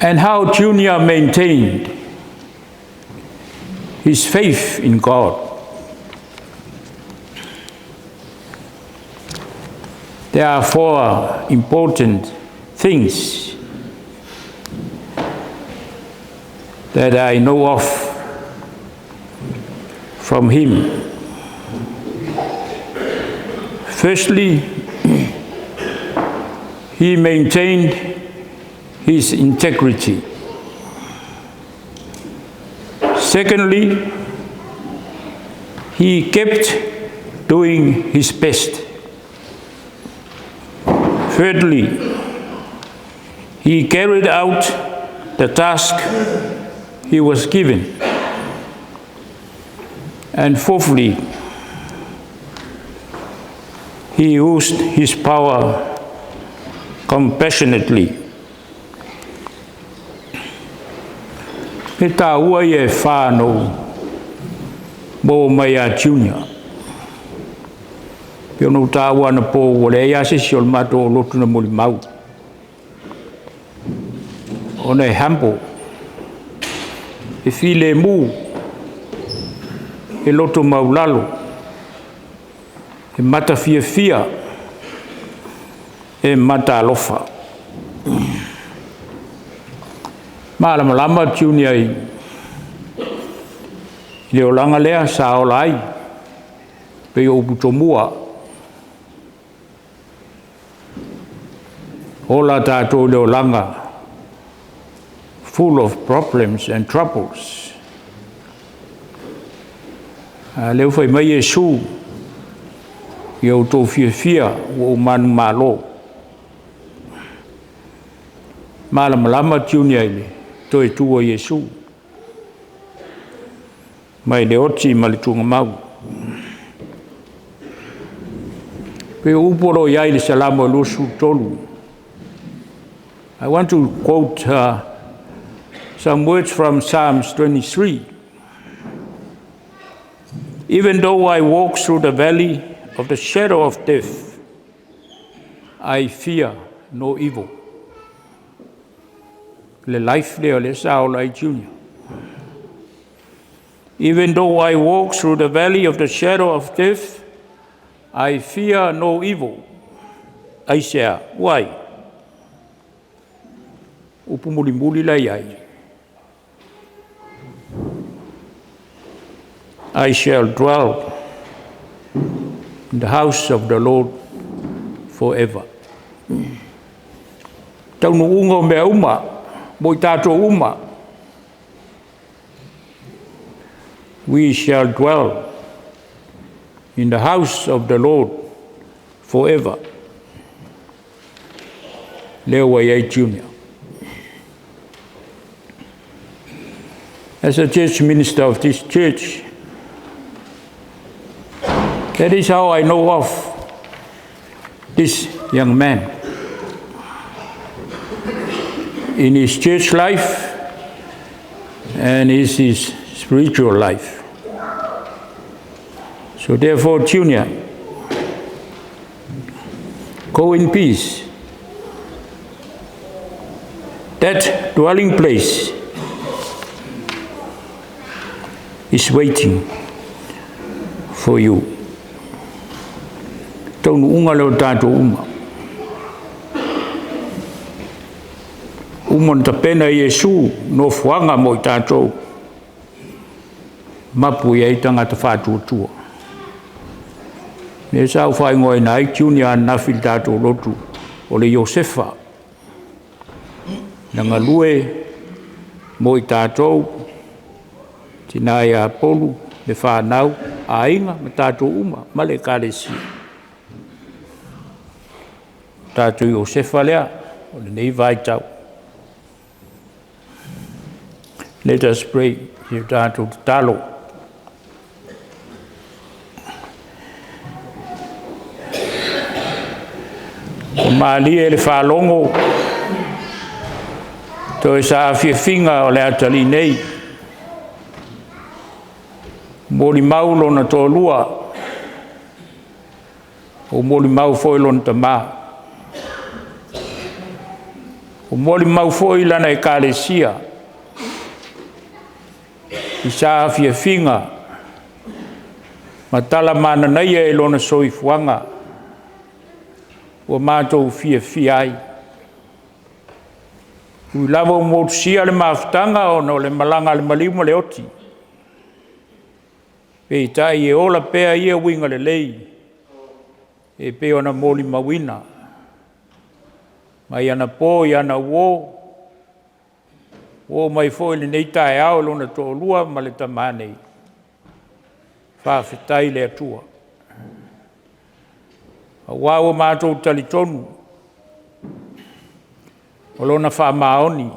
and how Junior maintained his faith in God. There are four important things that I know of from him. Firstly, he maintained his integrity. Secondly, He kept doing his best. Thirdly, he carried out the task he was given. And fourthly, he used his power compassionately. He tāua ia e whānau mō mai a Junior. Pe ono tāua na pō ua le ia se si o le mato o lotu na moli mau. Ona e humble. E file mu. E loto maulalo. E mata fia fia. E mata alofa. Malamalama Junior i le olaga lea sa ola ai pei o upu tomua ola tatou i le olaga full of problems and troubles. A lea ua fai mai Iesu, ia outou fiafia ua ou manumalo. Malamalama Junior i le toe tu o Iesu mai le oti ma le tugamau. Pe o upu o lo o i ai le Salamo 23. I want to quote some words from Psalms 23. Even though I walk through the valley of the shadow of death, I fear no evil. Le life lea o le sa ola ai Junior. Even though I walk through the valley of the shadow of death, I fear no evil. Aisea, why? Upu mulimuli la iai. I shall dwell in the house of the Lord forever. Taunuuga o mea uma, mo i tātou uma. We shall dwell in the house of the Lord forever. Leo Waiai Jr. As a church minister of this church, that is how I know of this young man. In his church life and his spiritual life. So therefore, Junior, go in peace. That dwelling place is waiting for you. Taunuuga lea o tatou uma. Uma na tapena e Iesu nofoaga mo i tatou. Mapu i ai tagata faatuatua. Le sa ou faaigoaina ai Junior ananafi i le tatou lotu o le Iosefa. Na galue mo i tatou, tina ia Polu, le whanau, aiga ma tatou uma, ma le ekalesia. Tatou Iosefa lea, o lenei vaitau. Let us pray, ia tatou tatalo. O malie le faalogo, toe saafiafiga o le atalii nei, molimau lona toalua, o molimau foi lona tamā. O molimau foi lana ekalesia, i saafiafiga, ma tala mananaia e lona soifuaga, ua matou fiafia ai. Ui lava ua motusia le mafutaga ona o le malaga a le maliu ma le oti. Peitai e ola pea ia uiga lelei e pei ona molimauina. Mai anapo i ana uō, ua oo mai foi i lenei taeao i lona toalua ma le tamā nei. Faafetai i le Atua. Aua ua matou talitonu, o lona faamaoni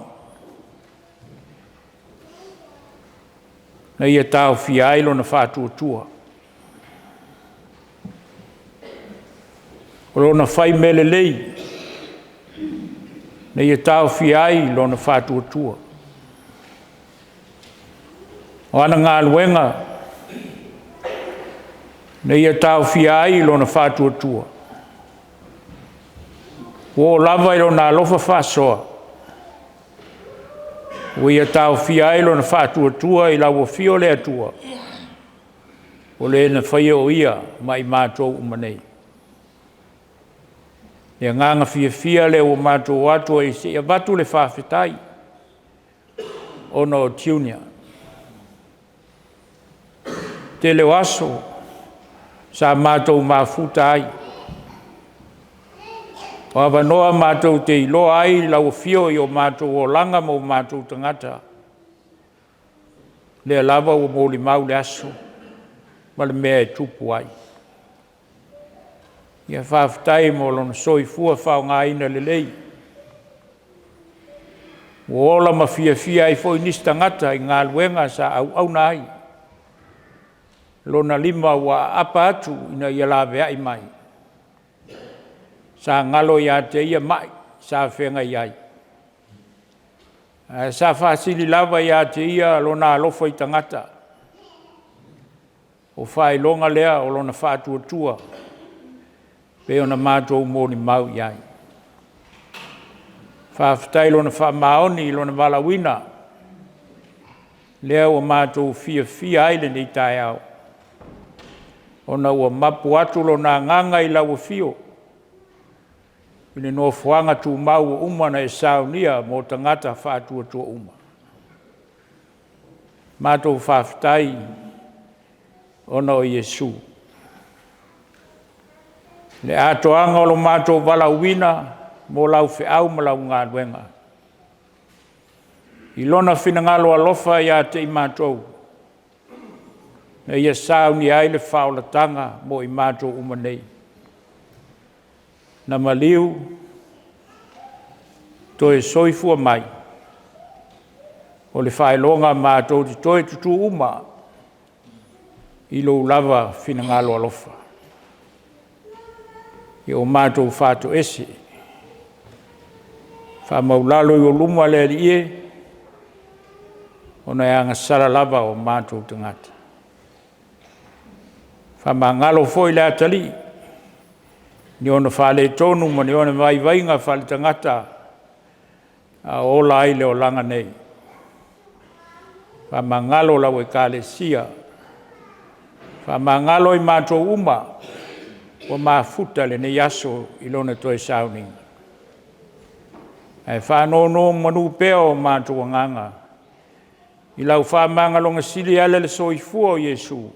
na ia taofia ai lona faatuatua. O lona fai mea lelei na ia taofia ai lona faatuatua. O ana galuega na ia taofia ai lona faatuatua, ua oo lava i lona alofa faasoa ua ia taofia ai lona faatuatua i lau afio le Atua, o Le na faia o Ia ma i matou uma nei. O le agaga fiafia lea ua matou o atu ai se i avatu le faafetai ona o Junior. Tele o aso sa matou mafuta ai, o avanoa matou te iloa ai lau afio i o matou olaga ma o matou tagata, lea lava ua molimau le aso ma le mea e tupu ai. Ia faafetai mo lona soifua faaaogaina lelei, ua ola ma fiafia ai foi nisi tagata i galuega sa auauna ai, lona lima ua aapa atu ina ia laveai mai, sa galo ia te ia mai sa feagai ai, ae sa faasili lava ia te ia lona alofa i tagata. O faailoga lea o lona faatuatua pei ona matou molimau i ai. Faafetai i lona faamaoni i lona valaauina, lea ua matou fiafia ai i lenei taeao, ona ua mapu atu lona agaga i lau afio i le nofoaga tumau ua uma ona e saunia mo tagata faatuatua uma. Matou faafetai ona o Iesu. I le atoaga o lo matou valaauina mo lau feau ma lau galuega, i Lona finagalo alofa ia te i matou, na Ia saunia ai le faaolataga mo i matou uma nei, na maliu toe soifua mai, o le faailoga matou te toe tutu uma i lou lava finagalo alofa. Ua matou faatoese, faamaualalo i ou luma le Alii e, ona e agasala lava o matou tagata. Faamagalo foi le atalii i ona faaletonu ma ona vaivaiga faaletagata a o ola ai le olaga nei. Faamagalo lau Ekalesia, faamagalo i matou uma ua mafuta i lenei aso i lona toe sauniga. Ae faanonomanu pea o matou agaga i lau faamagaloga sili e ala i le soifua o Iesu,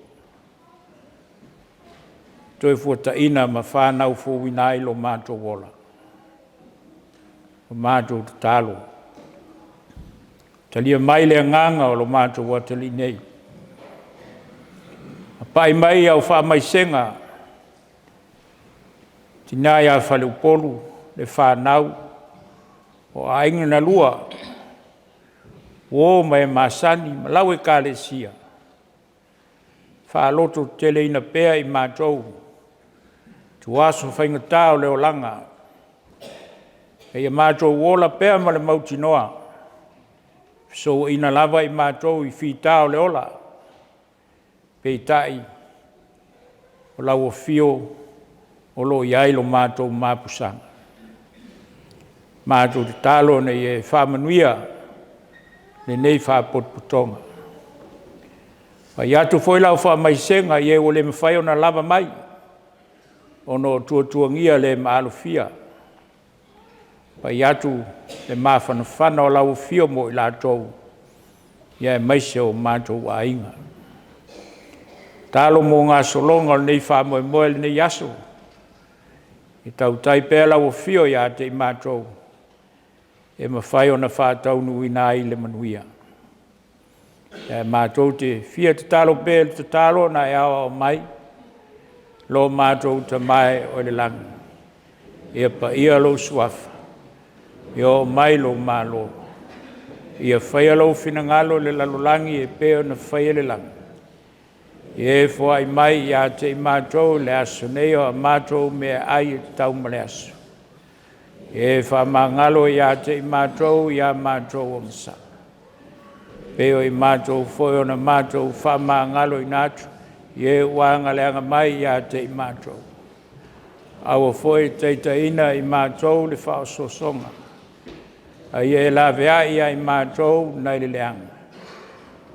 Toefuataiga ma fanau fouina ai lo matou ola. O matou tatalo, talia mai le agaga o lo matou atalii nei, apai mai au faamaisega i le tina ia faleupolu, le fanau, o aiga na lua, uo ma e masani ma lau Ekalesia, faalototeleina pea i matou ituaso faigata o le olaga, seia matou ola pea ma le mautinoa, fesouaina lava i matou i fita o le ola, peitai o lau afio o lo o i ai lo matou mapusaga. Matou tatalo ina ia e faamanuia lenei faapotopotoga. E fai atu foi lau faamaisega i e ua le mafai ona lava mai ona o tuatuagia le maalofia, pai atu le mafanafana o lau afio mo i latou, aemaise o matou aiga. Tatalo mo gasologa o lenei faamoemoe i lenei aso, ia tautai pea lau afio ia te i matou e mafai ona faataunuuina ai le manuia. Ae matou te fia tatalo pea i le tatalo na e aoao mai, lo matou Tama e oo i le lagi, ia paia lou suafa, ia oo mai lou Malo, ia faia lou finagalo i le lalolagi e pei ona faia i le lagi. Ia e foai mai ia te i matou i le aso nei o a matou meaai e tatau ma le aso. Ia e faamagalo ia te i matou i a matou ogasami, pei o i matou foi ona matou faamagaloina atu i e ua agaleaga mai ia te i matou. Aua foi e taitaiina i matou i le faaosoosoga, a ia e laveai ia i matou nai le leaga,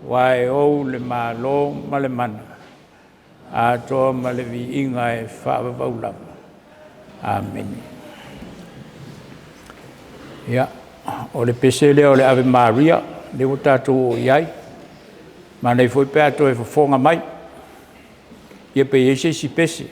aua e ou le Malo ma le mana, atoa ma le viiga e faavavau lava. Amene. Ia, o le pese lea o le Ave Maria, lea ua tatou oo i ai. Manaia foi pe a toe fofoga mai, ia pe i ai se isi pese.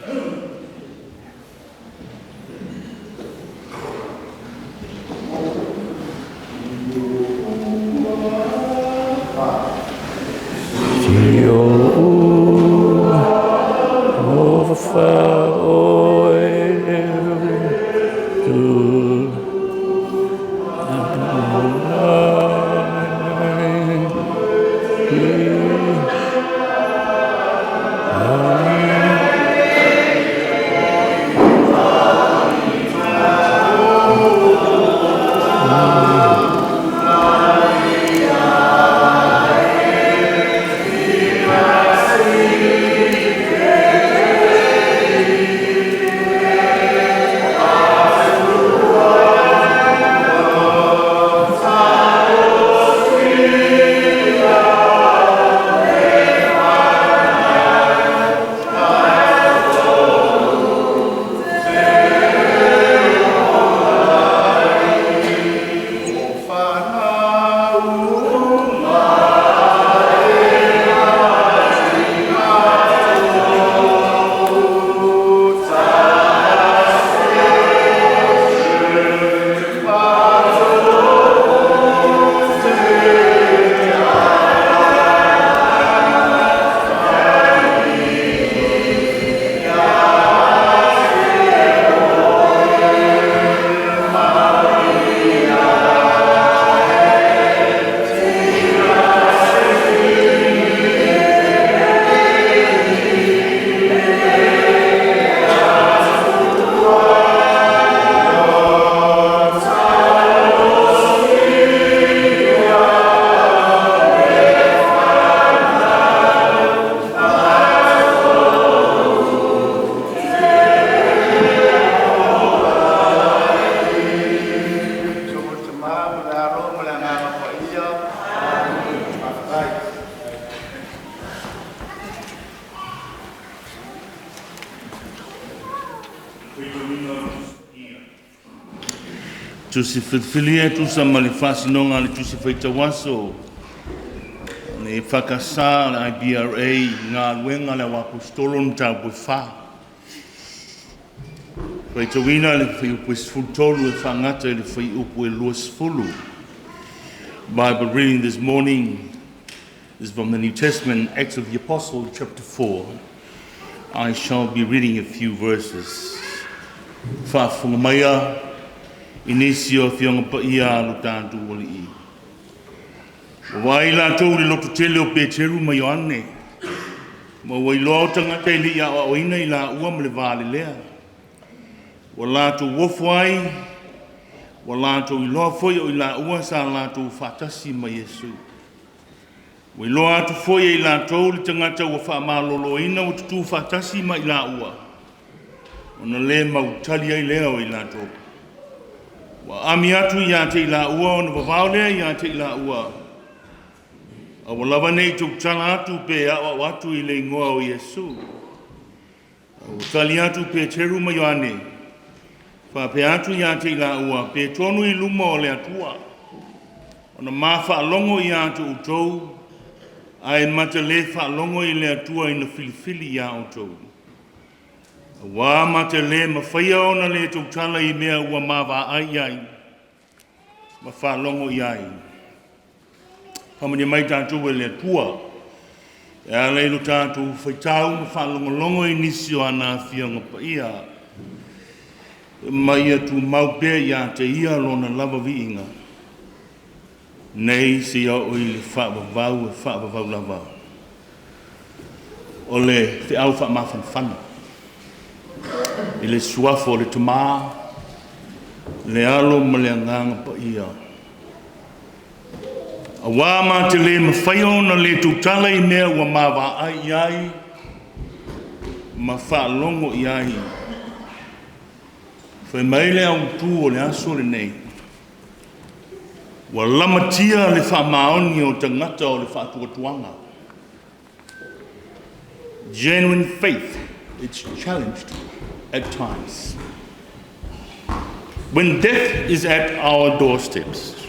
Tusi Filifilia e tusa ma le faasinoga a le Tusi Faitauaso le EFKS le IBRA Galuega a le Auaposeitolo Mataupu e 4. Faitauina le fuaiupu e 13 e faagata i le fuaiupu e 20. Bible reading this morning is from the New Testament, Acts of the Apostles, chapter 4. I shall be reading a few verses. Faafofoga maia i nisi o Afioga Paia a lo tatou Alii. Ua vaai latou i le lototele o Peteru ma Ioane, ma ua iloa o tagata e le i aoaoina i laua ma le va lelea. Ua latou ofo ai, ua latou iloa foi o i laua sa latou faatasi ma Iesu. Ua iloa atu foi e i latou le tagata ua faamaloloina ua tutū faatasi ma i laua, ona le mautali ai lea o i latou. Ua aami atu ia te i laua ona vavao lea ia te i laua. Aua lava ne i tautala atu pe aoao atu i le igoa o Iesu. Ua tali atu Peteru ma Ioane, faapea atu ia te i laua, pe tonu i luma o le Atua. Ona ma faalogo ia te outou, ae ma te le faalogo i le Atua ina filifili ia outou. Auā ma te lē mafaia ona le tautala i mea ua ma vaai i ai, ma faalogo i ai. Faamanuia mai tatou e le Atua e ala i lo tatou faitau ma faalogologo i nisi o ana Afioga Paia, ma ia tumau pea ia te Ia Lona lava viiga, nei seia oo i le faavavau e faavavau lava. O le feau faamafanafana i le Suafa o le Tama, le Alo ma le Agaga Paia. Auā ma te lē mafai ona le tautala i mea ua ma vaai i ai ma faalogo i ai. Fai mai le autū o le aso lenei, ua lamatia le faamaoni o tagata o le faatuatuaga. Genuine faith is challenged at times. When death is at our doorsteps,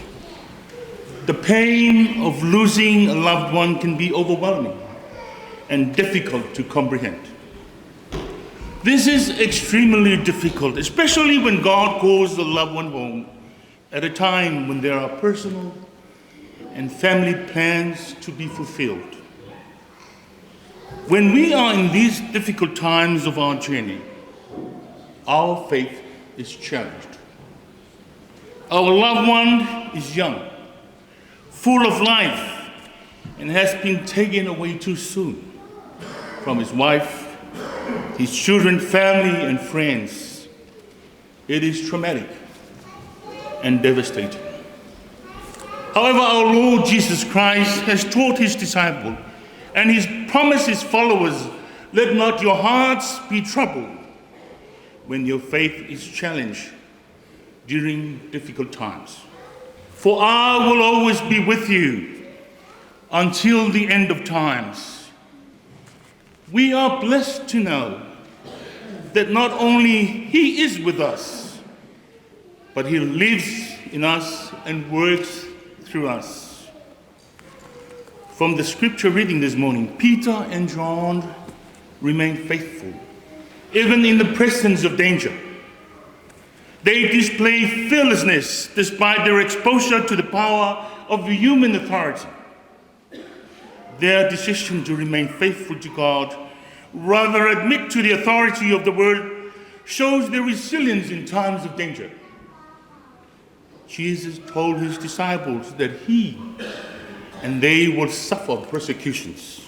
the pain of losing a loved one can be overwhelming and difficult to comprehend. This is extremely difficult, especially when God calls the loved one home at a time when there are personal and family plans to be fulfilled. When we are in these difficult times of our journey, our faith is challenged. Our loved one is young, full of life, and has been taken away too soon from his wife, his children, family, and friends. It is traumatic and devastating. However, our Lord Jesus Christ has taught his disciples and he's promised his followers, let not your hearts be troubled when your faith is challenged during difficult times. For I will always be with you until the end of times. We are blessed to know that not only He is with us, but He lives in us and works through us. From the scripture reading this morning, Peter and John remain faithful, even in the presence of danger. They display fearlessness despite their exposure to the power of the human authority. Their decision to remain faithful to God, rather admit to the authority of the world, shows their resilience in times of danger. Jesus told his disciples that he and they will suffer persecutions.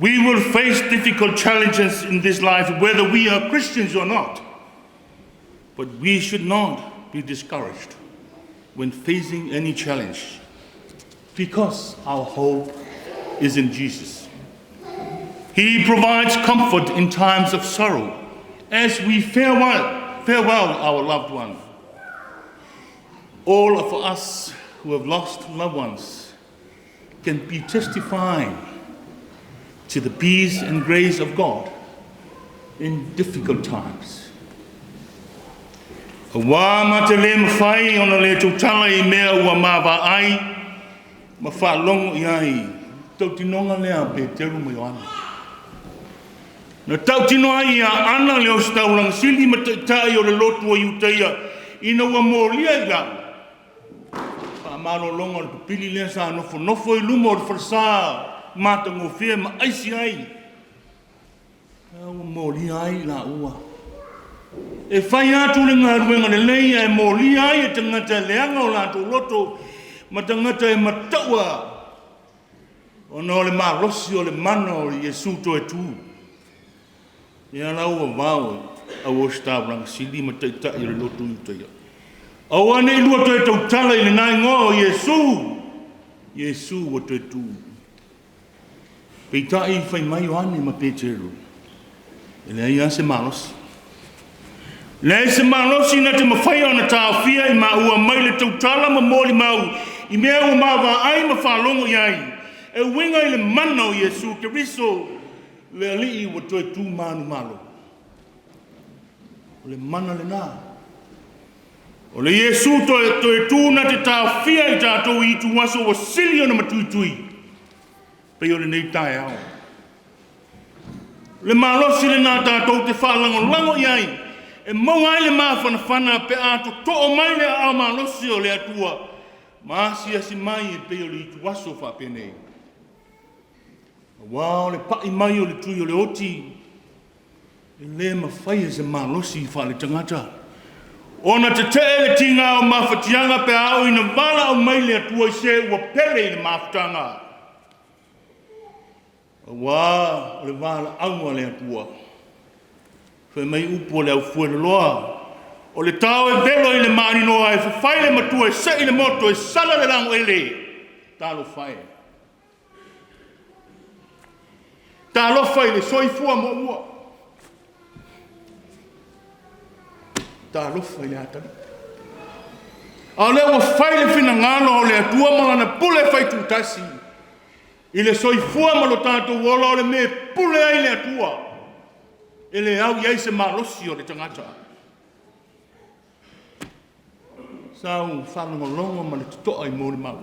We will face difficult challenges in this life, whether we are Christians or not. But we should not be discouraged when facing any challenge because our hope is in Jesus. He provides comfort in times of sorrow as we farewell, farewell our loved one. All of us who have lost loved ones can be testifying to the peace and grace of God in difficult times. Auā ma te lē mafai ona le tautala i mea ua ma vaai ma faalogo i ai. Tautinoga lea a Peteru ma Ioane. Na tautino ai ia Ana le Ositaulaga Sili ma Taitai o le lotu o Iutaia ina ua molia i lau faamalologa o le pipili lea sa nofonofo i luma o le falesa matagofie ma aisi ai, a ua molia ai laua. E fai atu le galuega lelei ae molia ai e tagata e leaga o latou loto ma tagata e mataua ona o le malosi o le mana o Iesu toe tu. Ia la ua vao au Ositaulaga Sili ma Taitai o le lotu Iutaia. Aua ne i lua toe tautala i lena igoa o Iesu, Iesu ua toe tu. Peitai fai mai Ioane ma Peteru, e leai lava se malosi. Leai se malosi na te mafai ona taofia i maua mai le tautala ma molimau i mea ua ma vaai ma faalogo i ai, e uiga i le mana o Iesu Keriso, le Alii ua toe tu manumalo. O le mana lena. O le Iesu toe, toe tu na te taofia i tatou i ituaso ua sili ona matuitui, pei o lenei taeao. Le malosi lena tatou te faalagolago i ai, e maua ai le mafanafana pe a totoo mai le aao malosi o le Atua. ma asiasi mai e pei o le ituaso faapenei. Auā o le pa'i mai o le tui o le oti, e le mafai e se malosi faaletagata ona tete'e le tiga o mafatiaga pe a oo ina valaau mai le Atua i se ua pele i le mafutaga. Auā o le valaauga a le Atua, fai mai upu a le aufueloloa, o le tao e velo i le maninoa e fafai le matua e se'i le moto e sala le lagoele. Talofa e! Talofa i le soifua muamua, talofa i le atalii. A o lea ua fai le finagalo o le Atua ma Lana pule faitutasi i le soifua ma lo tatou ola, o le mea e pule ai le Atua, e le au i ai se malosi o le tagata. Sa ou faalogologo ma le totoa i molimau,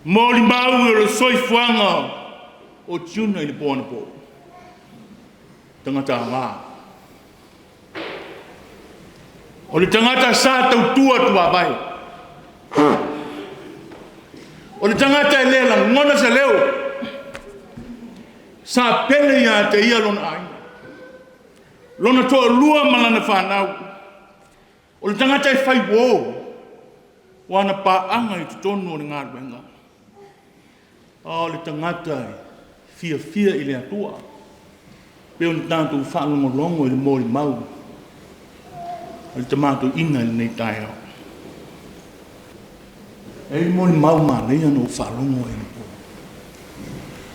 molimau o le soifuaga o Juna i le po anapo, tagata aoga. O le tagata sa tautua tuavae. O le tagata e le lagona se leo, sa pele ia te ia lona aiga, lona toalua ma lana fanau. O le tagata e fai uo, o ana paaga i totonu o le galuega. A o le tagata e fiafia i le Atua, pei ona tatou faalogologo i le molimau a le tama toeaina i lenei taeao. E i ai molimau manaia na ou faalogo ai anapo.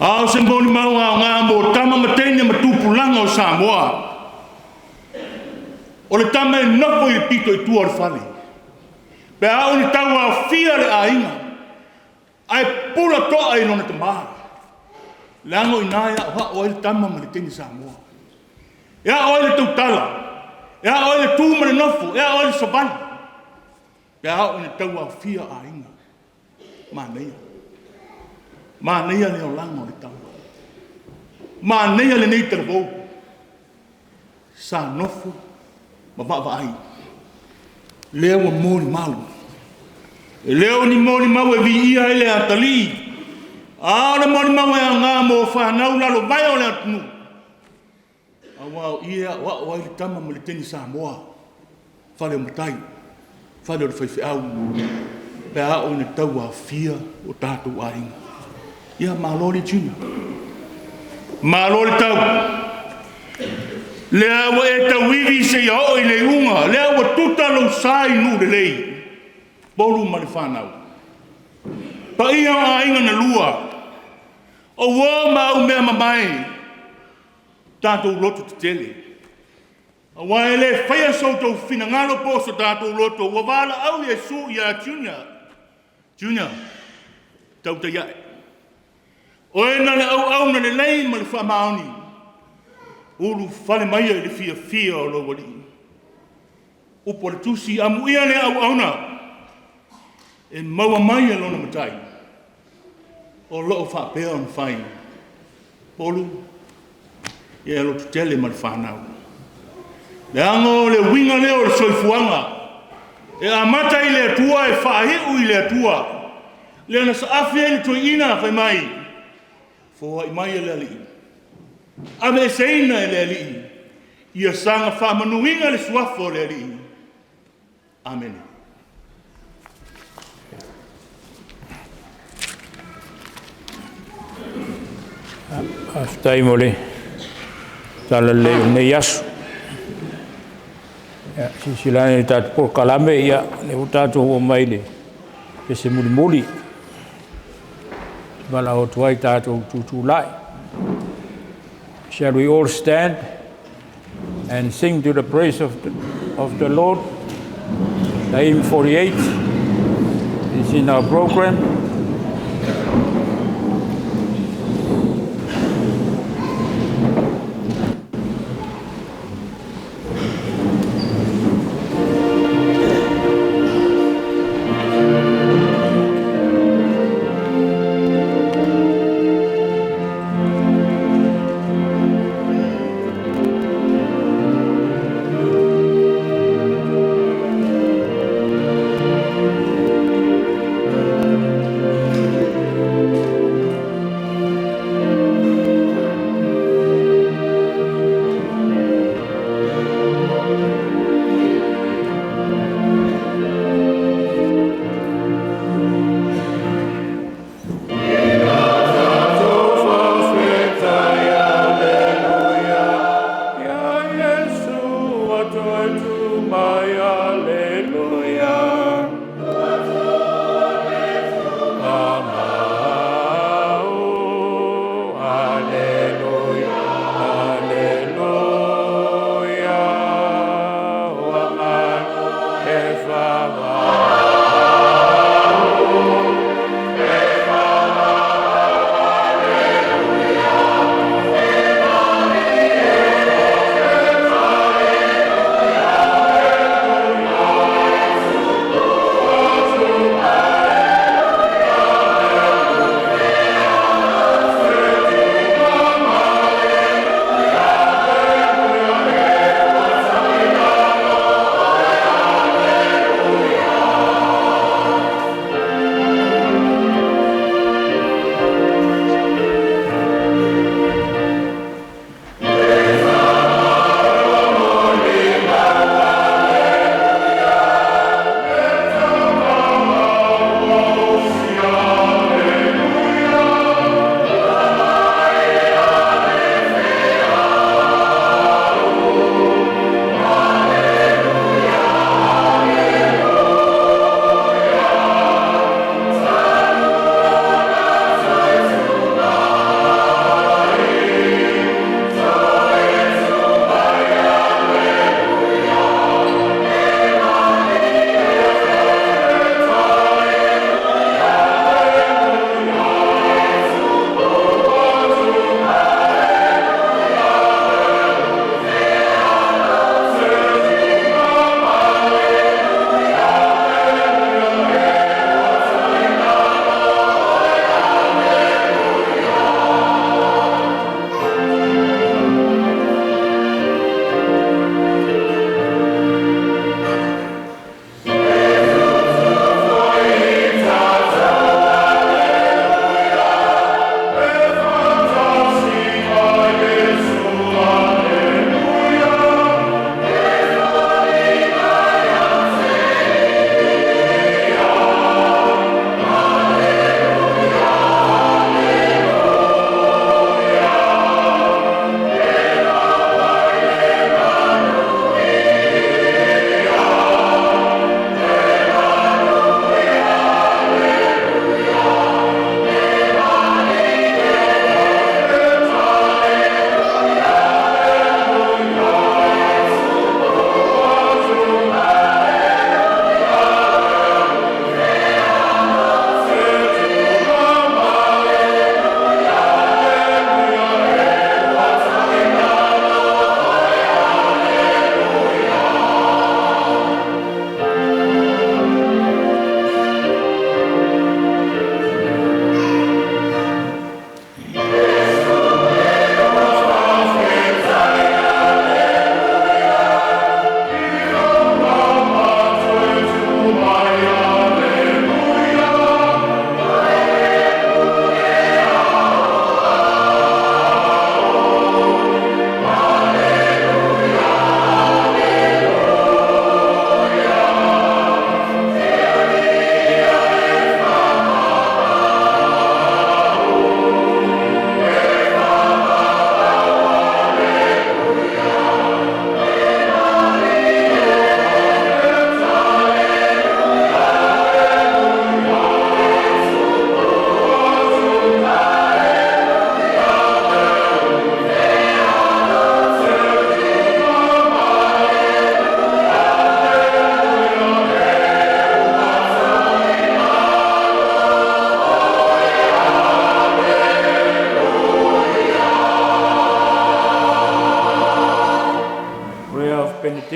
A o se molimau aoga mo tama ma teine ma tupulaga o Samoa. O le tama e nofo i le pito i tua o le fale, pe a oo ina tauaofia le aiga, ae pula toa i lona tama. Leaga o i ina e aoao ai le tama ma le teine Samoa. E ao ai le tautala, e ao ai le tu ma le nofo, e ao ai le savali, pe a oo ina tauaofia aiga. Manaia. Manaia le olaga o le tama. Manaia lenei talavou. Sa nofo ma vaavaai. Lea ua molimau. E le o ni molimau e viia ai le atalii, a o le molimau e aoga mo fanau lalovaea o le atunuu. Aua o i e aoao ai le tama ma le teine Samoa, fale o matai, fale o le faifeau, pe a oo ina tauaofia o tatou aiga. Ia, malo le Junior. Malo le tau. Lea ua e tauivi seia oo i le iuga, lea ua tuta lou sa i nuu lelei, polu ma le fanau. Paia o aiga na lua, o uo ma au mea mamae, tatou loto tetele. Aua e le faia so outou finagalo po o so tatou loto, ua valaau Iesu ia Junior. Junior, tautai ae. Oe na le auauna lelei ma le faamaoni, ulufale maia i le fiafia o lou alii. Upu a le tusi, amuia le auauna e maua mai e lona matai, o lo o faapea ona fai. Polu, ia lototele ma le fanau. Leaga o le uiga lea o le soifuaga, e amata i le Atua e faaiu i le Atua. Lea na saafi ai le toeaina fai mai, foai mai e le Alii, aveeseina e le Alii, ia saga faamanuina le suafa o le Alii. Amene. Faafetai mo le tala lelei o lenei aso. Ia, silasila ane i le tatou polokalame, ia, lea ua tatou oo mai i le pese mulimuli. Valaau atu ai tatou tutulai. Shall we all stand and sing to the praise of the Lord? The hymn 48 is in our program.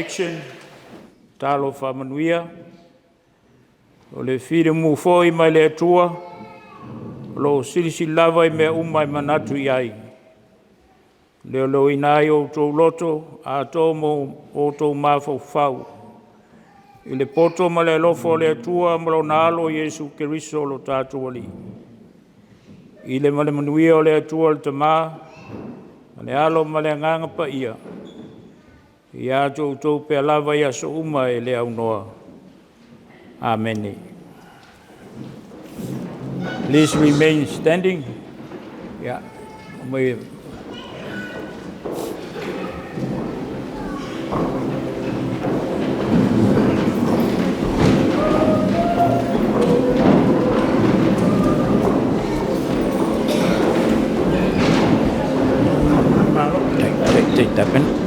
Benediction, talo faamanuia. O le filemu foi mai le Atua, o lo o silisili lava i mea uma e manatu i ai, leoleoina ai outou loto atoa ma outou mafaufau i le poto ma le alofa o le Atua ma lona Alo Iesu Keriso lo tatou Alii. I le ma le manuia o le Atua le Tama, ma le Alo ma le Agaga Paia, ia atu outou pea lava i aso uma e le aunoa. Amene. Please remain standing. Yeah. Take, take that pen.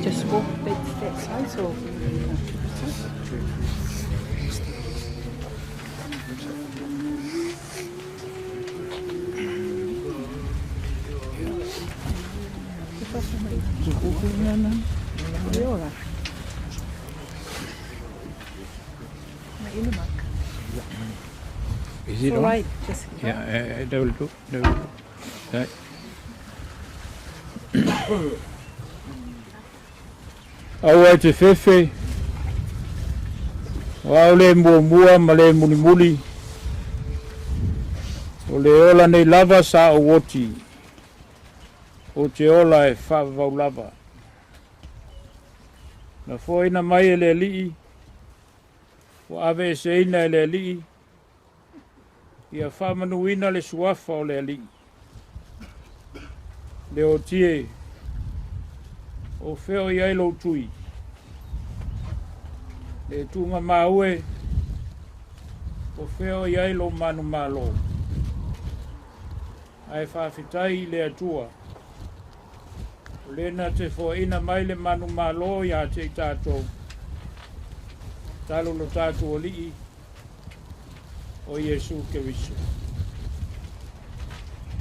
Just walk that side or? Is it All on? right, just Yeah, that will do. That will do. Right. Aua e te fefe, o au le muamua ma le mulimuli, o le ola nei lava sa ou oti, o te ola e faavavau lava. Na foaina mai e le Alii, ua aveeseina e le Alii, ia faamanuina le suafa o le Alii. Le otie, o fea o i ai lou tui. Le tuugamau e, o fea o i ai lou manumalo. Ae faafetai i le Atua, o le na te foaina mai le manumalo ia te i tatou, talu lo tatou Alii, o Iesu Keriso.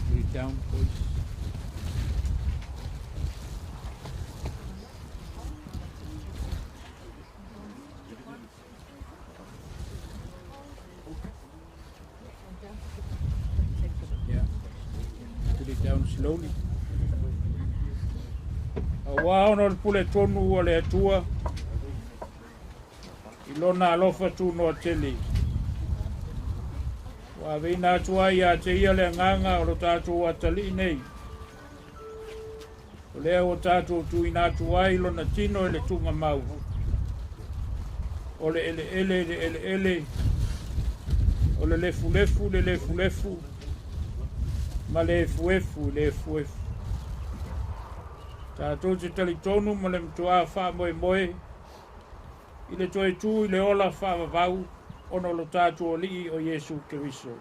Put it down, please. Yeah. Put it down slowly. Auā ona o le puletonu a le Atua i lona alofa tunoa tele. Ua aveina atu ai ia te ia le agaga o lo tatou atalii nei. O lea ua tatou tuuina atu ai lona tino i le tuugamau. O le eleele i le eleele, o le lefulefu i le lefulefu, ma le efuefu i le efuefu. Tatou te talitonu ma le matuā faamoemoe i le toe tu i le ola faavavau ona o lo tatou Alii o Iesu Keriso.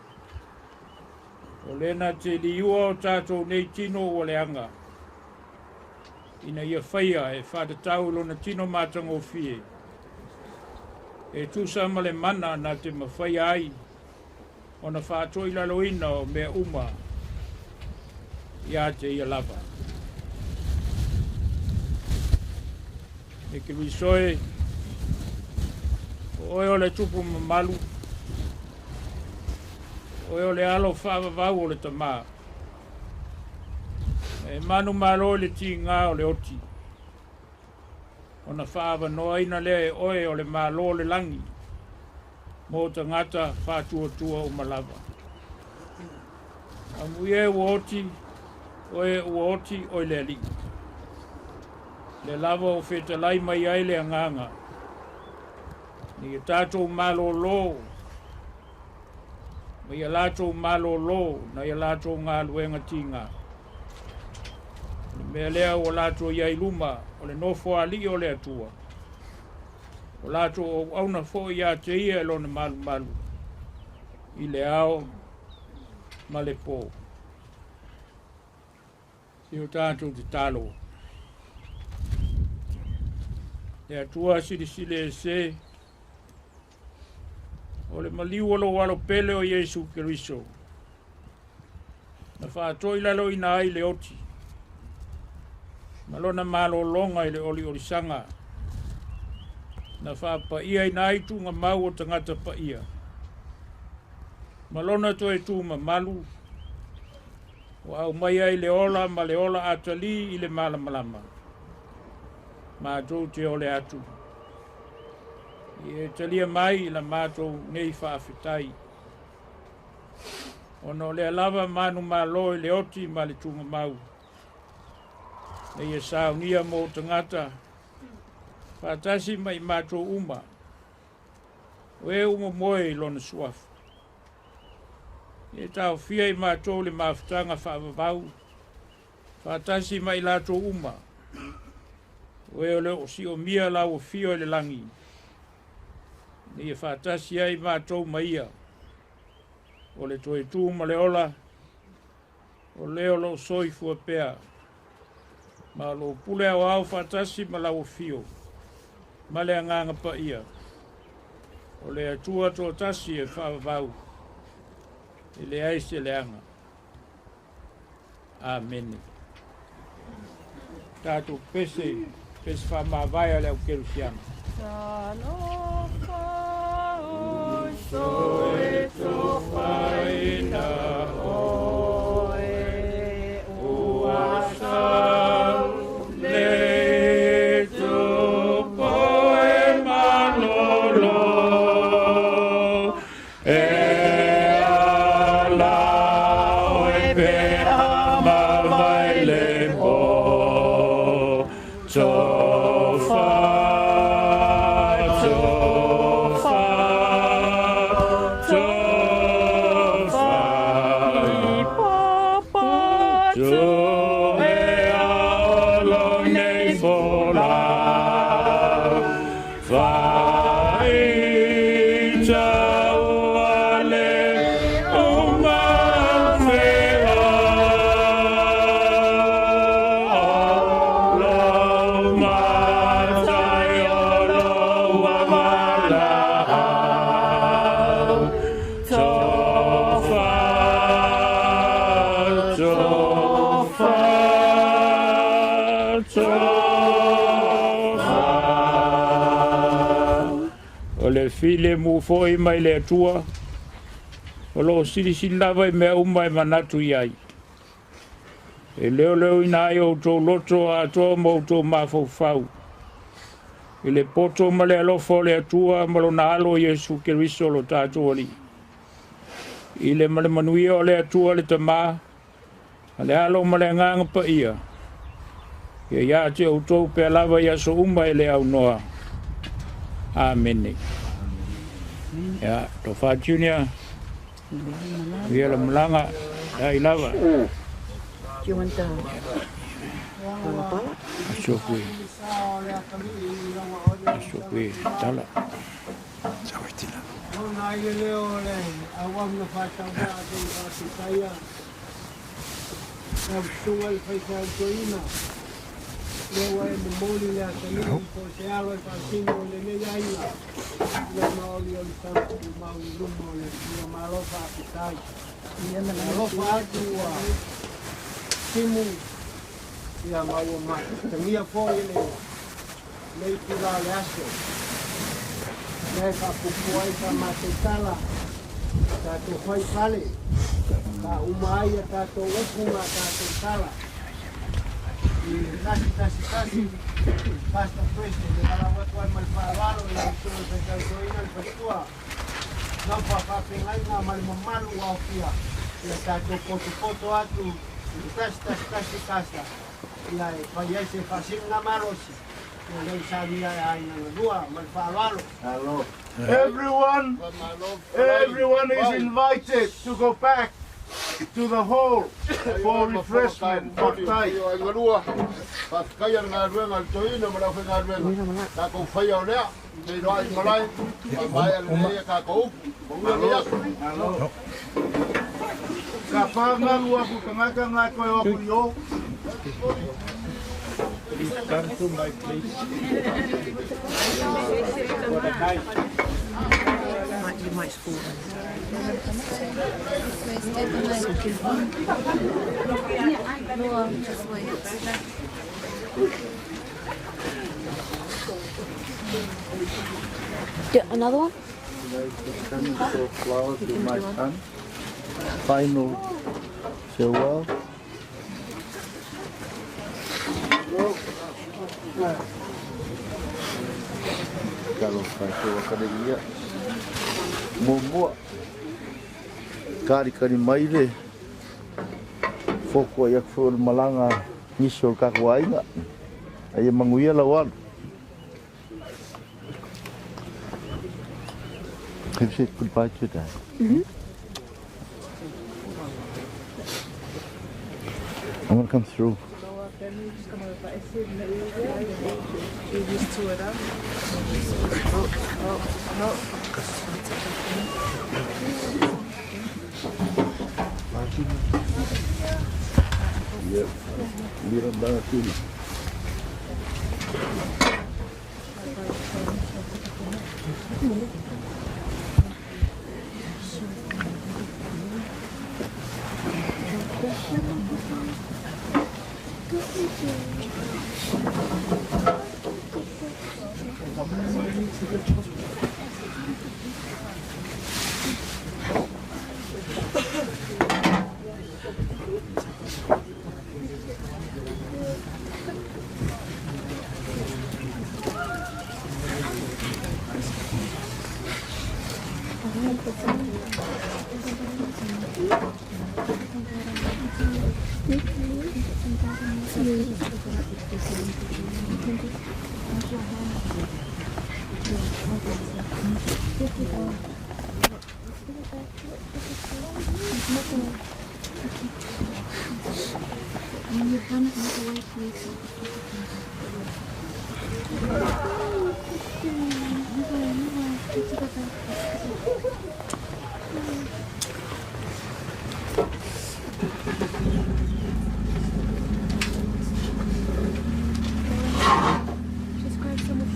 O lena te liua o tatou nei tino ua leaga, ina ia faia e faatatau i lona tino matagofie, e tusa ma le mana na te mafaia ai ona faatoilaloina o mea uma ia te ia lava. E Keriso e, o oe o le tupu mamalu, o oe o le alo faavavau o le Tamā. E manumalo i le tiga o le oti, ona faaavanoaina lea e oe o le Malo o le lagi mo tagata faatuatua uma lava. Amuia e ua oti, oe ua oti oe le Alii. Le lava o fetalai mai ai le agaga, ina ia tatou malōlō, ma ia latou malōlō nai a latou galuega tiga. O le mea lea ua latou i ai i luma o le nofoalii o le Atua, o latou auauna foi ia te ia e lona malumalu i le ao ma le pō. Se o tatou tatalo. Le Atua silisili ese, o le maliu o lou alo pele o Iesu Keriso, na faatoilaloina ai le oti, ma lona malologa i le oliolisaga, na faapaiaina ai tuugamau o tagata paia, ma lona toe tumamalu, ua aumai ai le ola ma le ola atalī i le malamalama. Matou te ole atu. Ia e talia mai la matou nei faafetai. Ona o lea lava manumalo i le oti ma le tuugamau, na ia saunia mo tagata faatasi ma i matou uma, o e uma moe i lona suafa. Ia taofia i matou le mafutaga faavavau, faatasi ma i latou uma, o e o le o siomia lau afio i le lagi, ina ia faatasi ai matou ma ia, o le toe tu ma le ola, o le o loo soifua pea, ma o loo pule aoao faatasi ma lau afio, ma le agaga paia, o le Atua toatasi e faavavau, e leai se leaga. Amene. Tatou pese, pese faamavae a le au kerisiano. Talofa uso e tofaina oe ua sau le tupu e malolo e ala oe pea ma vai le po tofa tofa tofa Papa tu e alo nei fola faita ua le uma fea lo matai o lo valaau tofa tofa tofa. O le filemu foi mai le Atua, o loo silisili lava i mea uma e manatu i ai. E leoleoina ai outou loto atoa ma outou mafaufau. I le poto ma le alofa o le Atua ma lona alo Iesu Keriso lo tatou Alii. I le ma le manuia o le Atua le Tamā, ma le Alo ma le Agaga Paia, ia ia te outou pea lava i aso uma e le aunoa. Amene. Ia, Tofa Junior, ia la malaga, dai lava. Do you want the pala pala? Aso kui. Aso kui tala. Ona ai le leo o le auauna faatauvaa a te faafetaia lau susuga i le faifeau toeaina. Lea ua e momoli le atalii po o se alo e faasino i lenei aiga, ia ma olioli tama tumau i luma o le Atua. Malo faafetai. Alofa atu ua timu ia ma ua matagia foi lenei itula o le aso. Lea e faapuupuu ai sa matou tala, tatou fai fale, faauma ai a tatou upu ma a tatou tala. I le 111, Pastor President, e valaau atu ai ma le faaaloalo i lau Susuga i le Faitautoina le faletua, Nofo a faafeagaiga ma le mamalu ua aofia, ia tatou potopoto atu i le 111 kasa, ia e fai ai se faasiligamalosi, ia lea ua saunia e aiga na lua ma le faaaloalo. Malo. Everyone, everyone is invited to go back to the hall for refreshment. Faafetai. Faafetai le galuega a le toeaina ma le aufaigaluega tatou faia o lea feiloai i malae faamaea lelei a tatou upu manuia lenei aso. Ka whangaru aku tangata ngai koe o aku i o. Please come to my place for the night. You might fall. Do another one? Send the flower to my son. Final farewell. Talofa e te waka nei ia. Muamua, karikari mai le foko ai aku foi o le malaga nisi o le tatou aiga. Ae ia manuia lau alu. Have you said goodbye to Dad? I'm gonna come through. Yep. Mira Baratuna. Just grab some of it.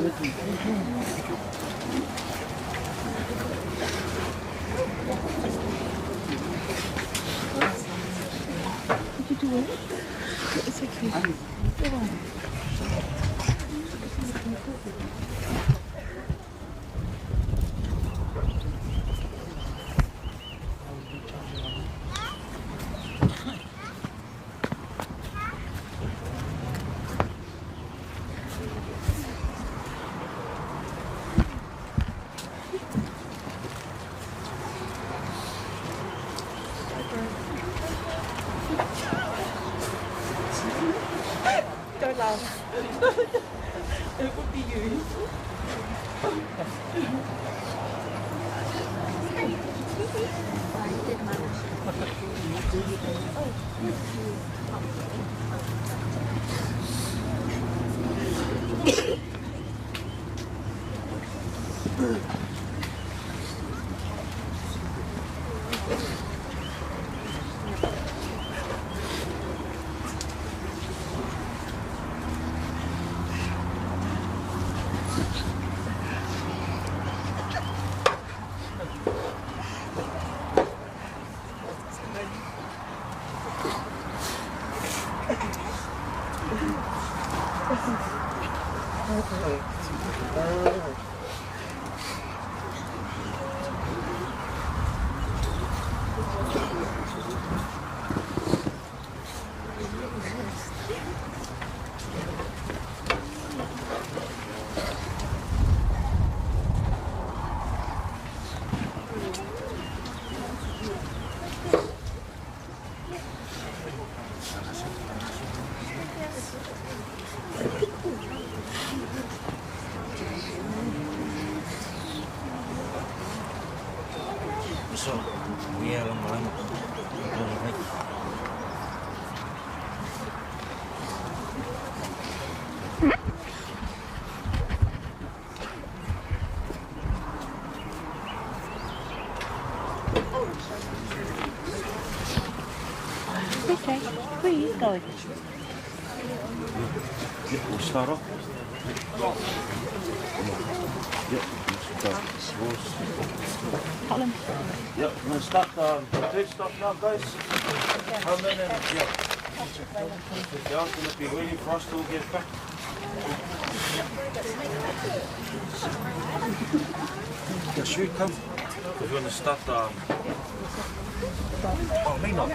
Did you do it? It's okay. Go on. Don't laugh. It would be you. So, we are lama. Okay. Where are you going? Yeah, we'll start off. Yeah, we'll start. Colin. Yeah, we're going to start the third stop now, guys. Come in and, yeah. They're all going to be waiting for us to get back. Yeah, shoot, come. We're going to start the... Oh, may not.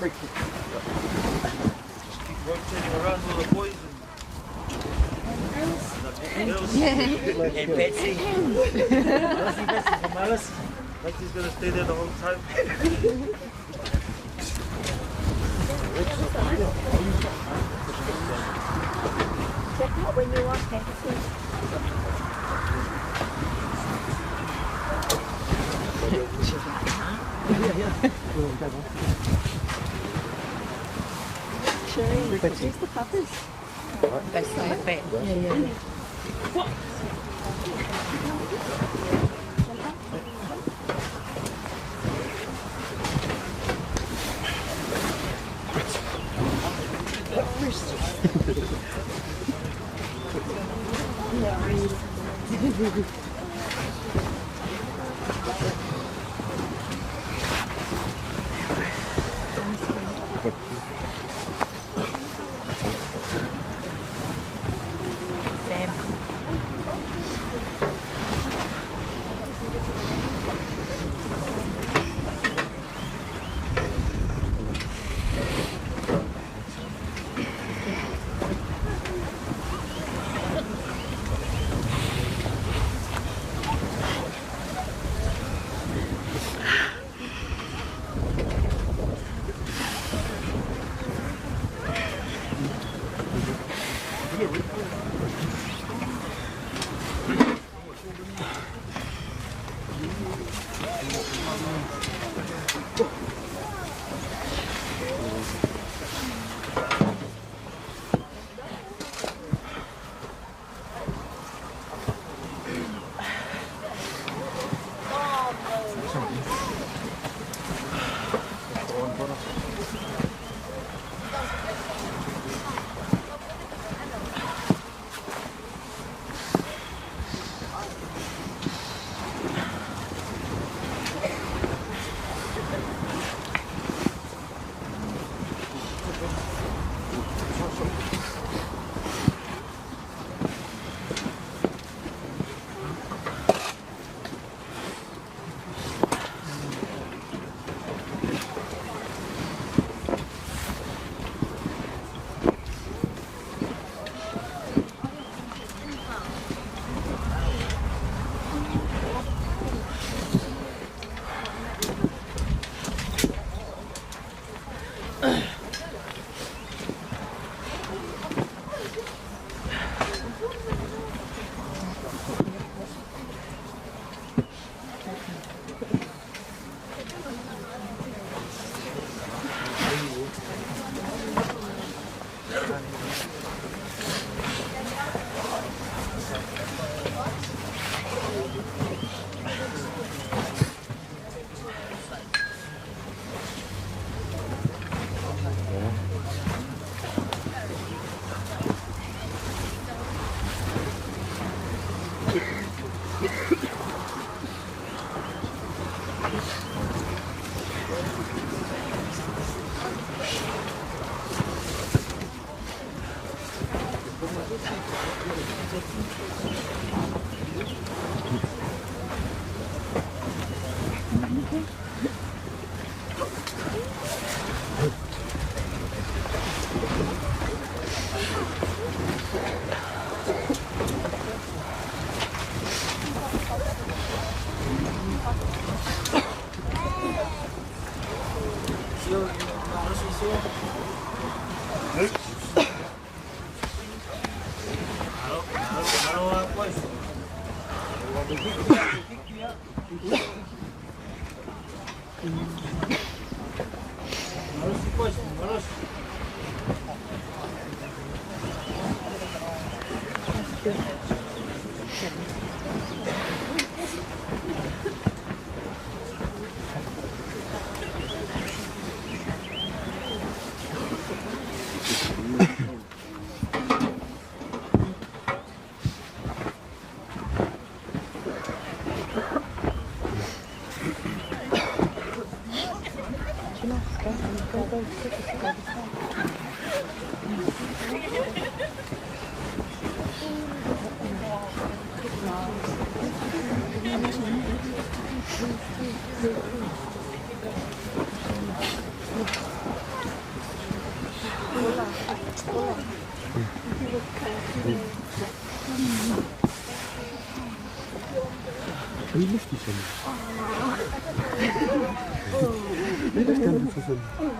Just keep rotating around with the boys and girls. And Betsy. Betsy from Alice. Betsy's gonna stay there the whole time. Check out when you want fantasy. Sure. Where's the puppers? They say fat. Yeah, yeah. Sam.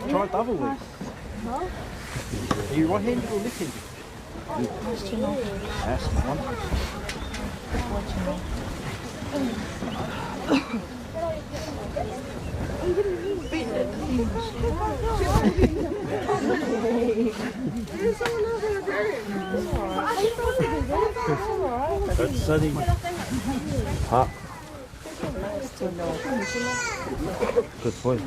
Try the other way. Are you right-handed or left-handed? That's the one. That's sunny. Hot. Good boy.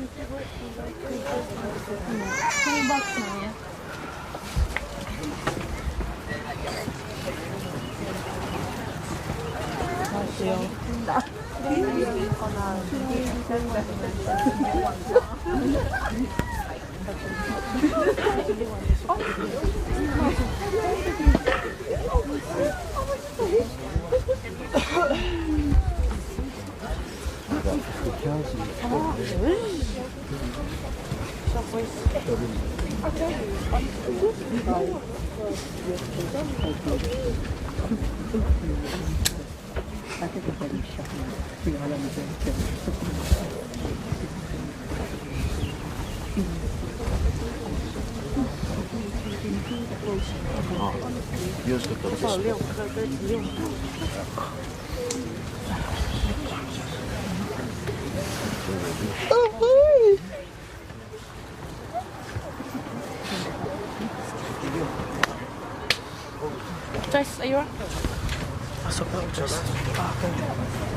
Jess, are you right?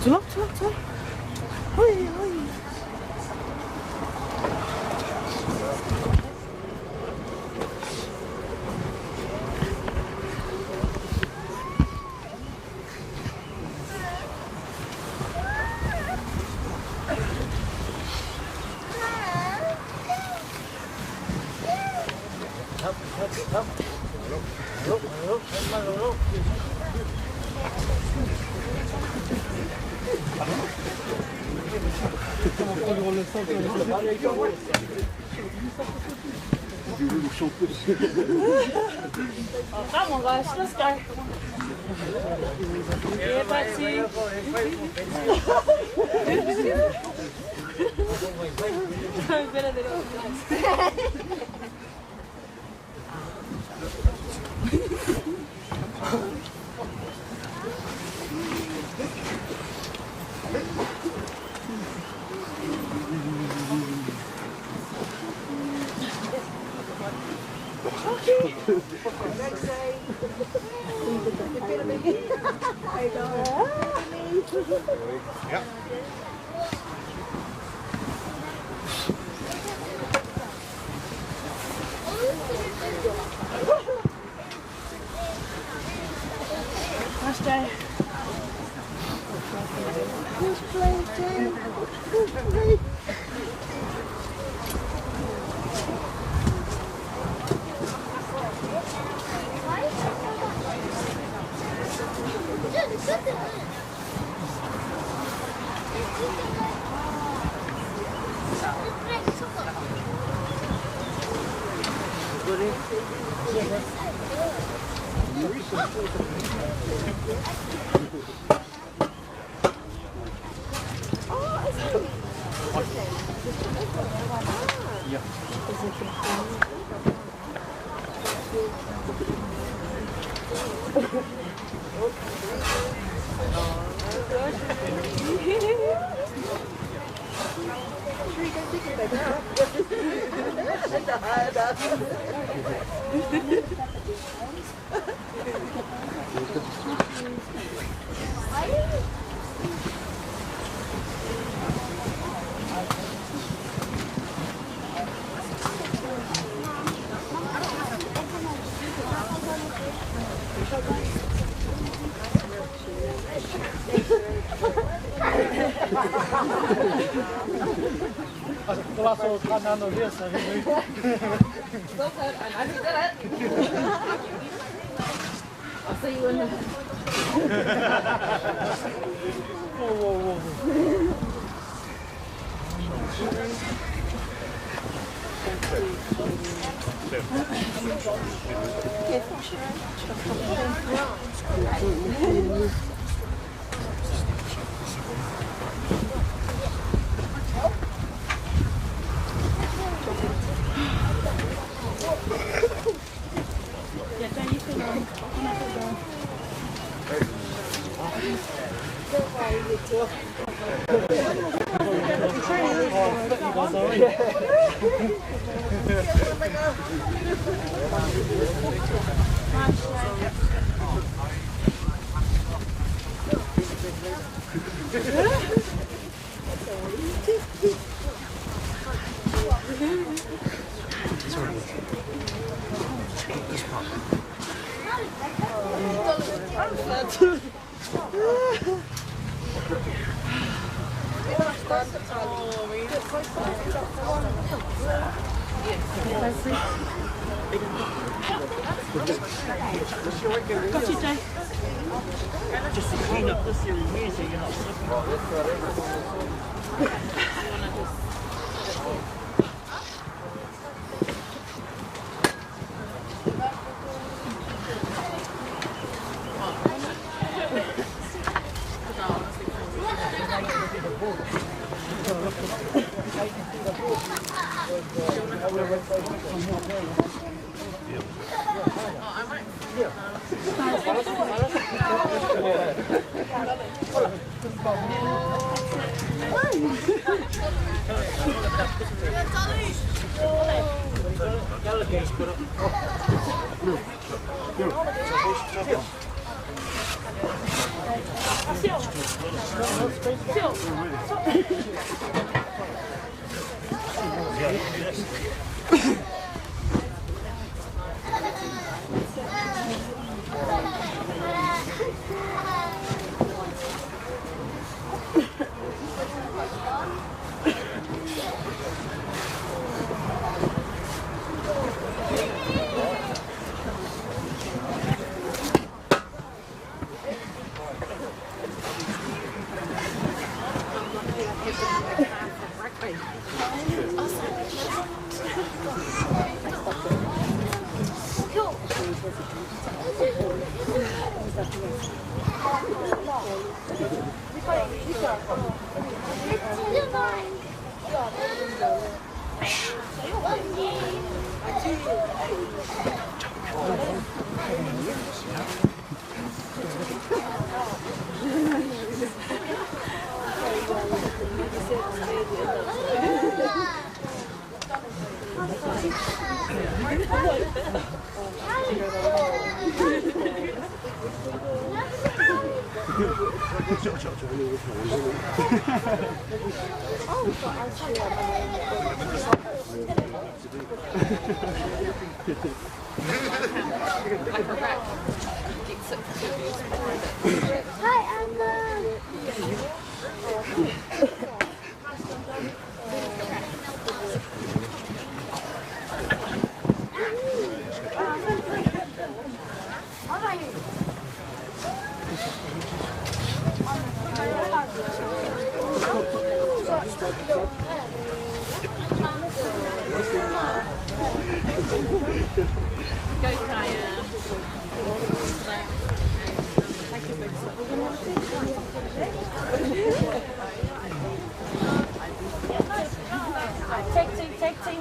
Tula, tula, tula. Oi, oi. Come on, guys, let's go. Yeah, Betsy. Better than all. Nice day. I'll see you in the... Whoa, whoa, whoa. Careful, Sharon. Yeah, don't you feel like Got you, Jay. Just to clean up this area here so you're not slipping. Hi, Anna. Take two, take two.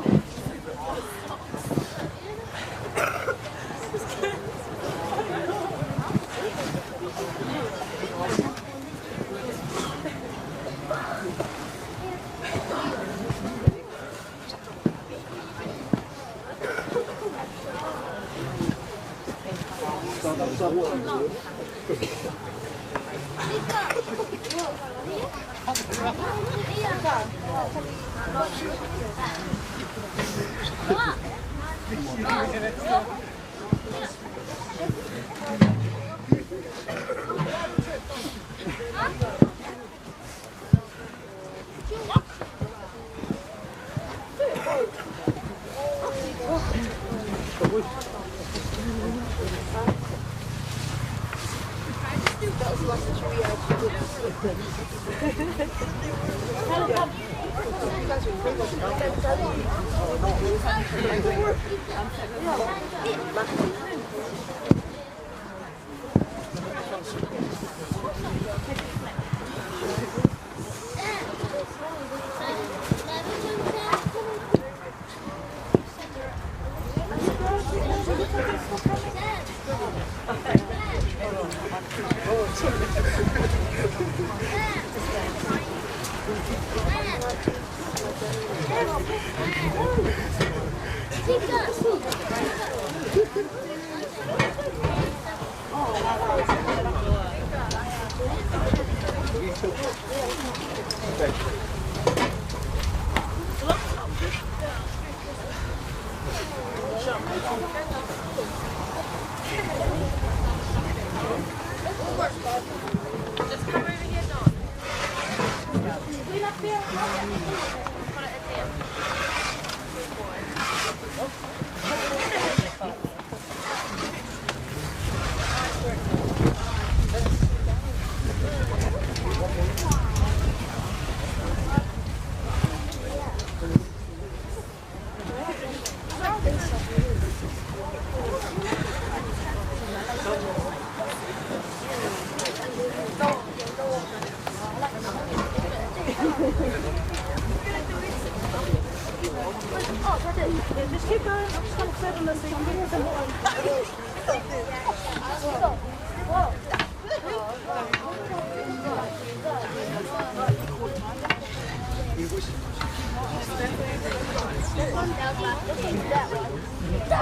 Just keep going. I'm just going to sit on this so you can get some more.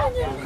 Yeah,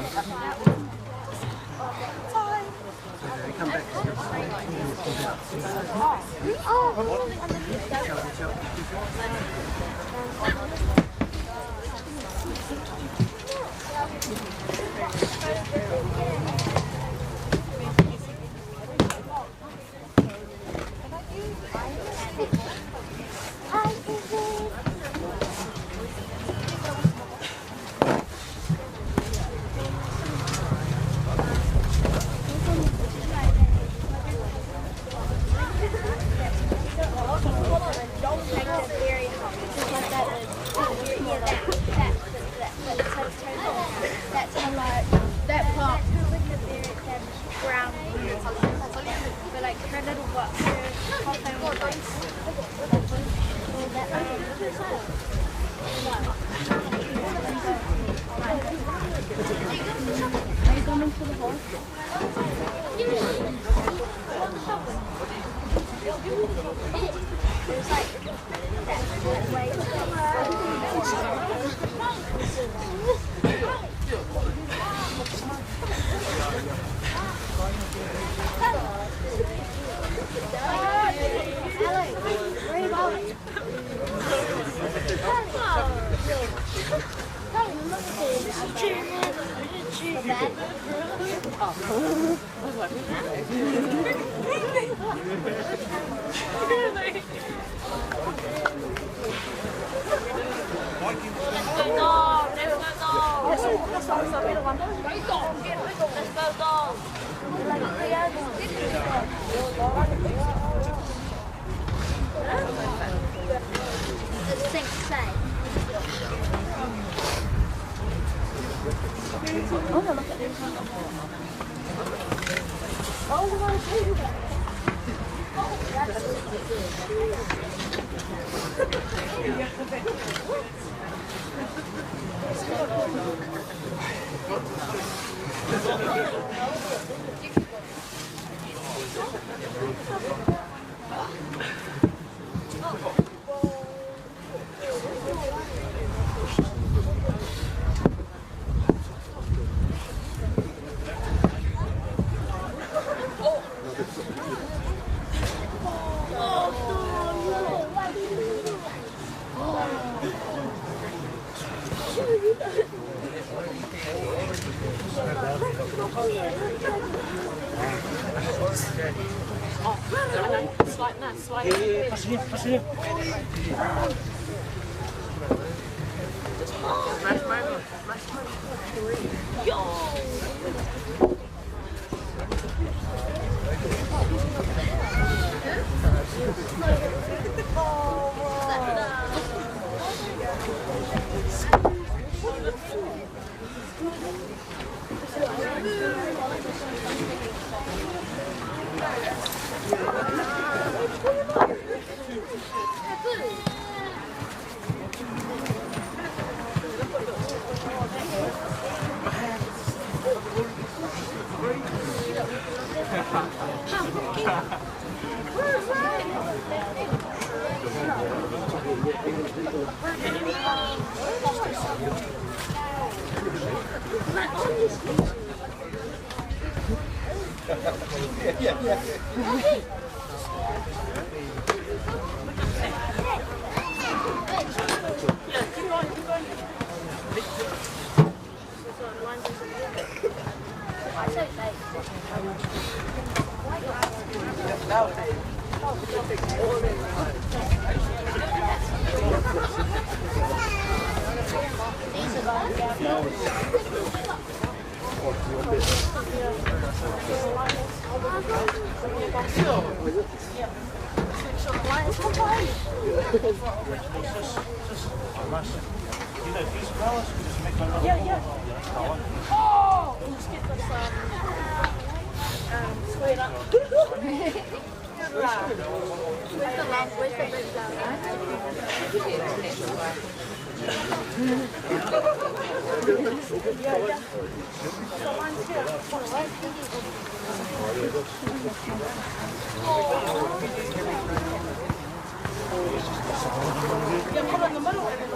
put in the middle and then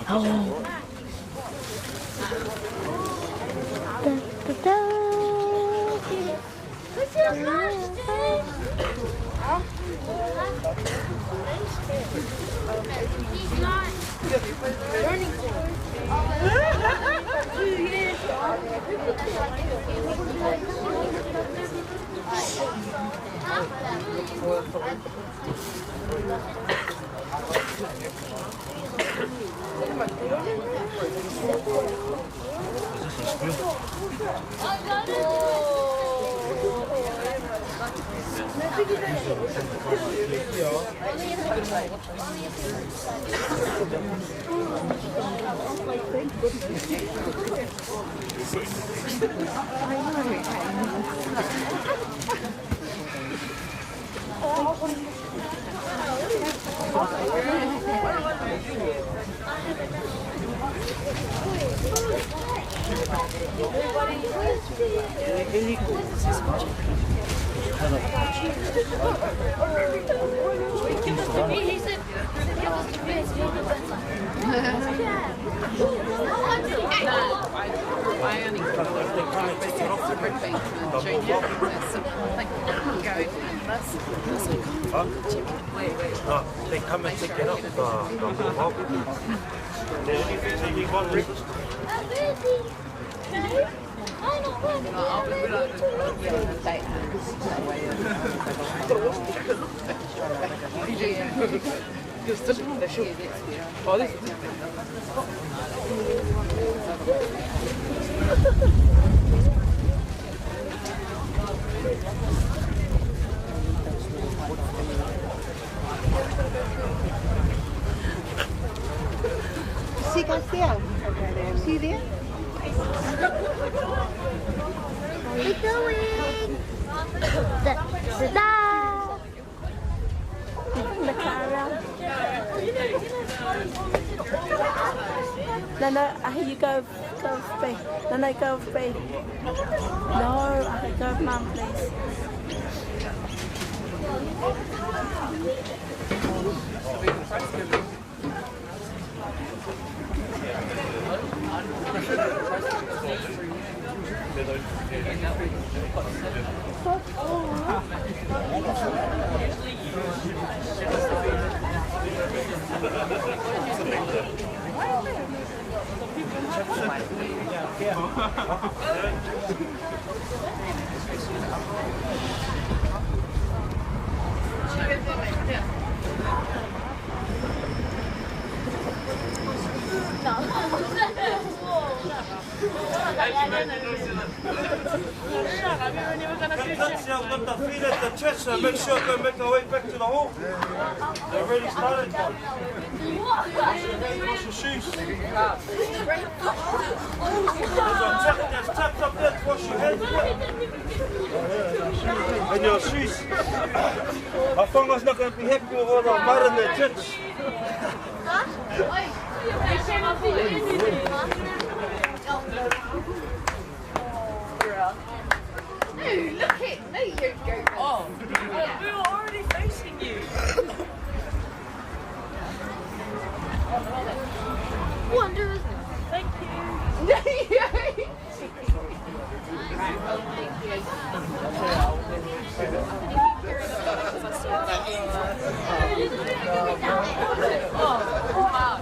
Hello. Give this to me. He said, give this to me. I only junior. No, they come and take it up. The only thing they leave on is See guys there? See there? We're going. Da-da. Bring the car around. No, no, you go, go with me. No, no, go with me. No, go with Mum, please. I've got the feet at the church, so make sure go make our way back to the hall. They've already started. Wash your shoes. There's taps up there to wash your hands. And your shoes. My whanga's not going to be happy with all the mud in the church. No, look at no, you go. Oh, we were already facing you. Wonders. Thank you. Oh, wow.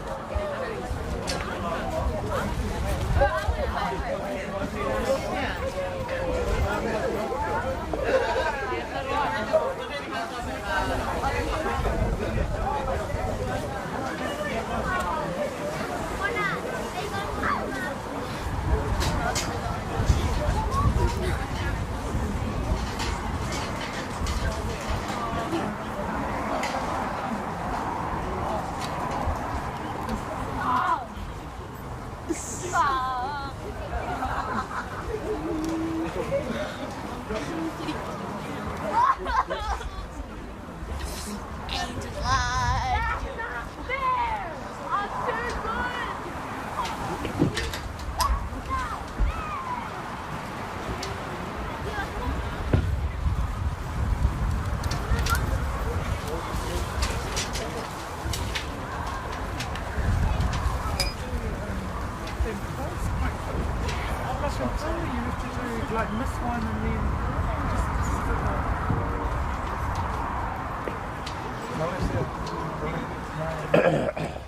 You have to do like miss one and then just sit there.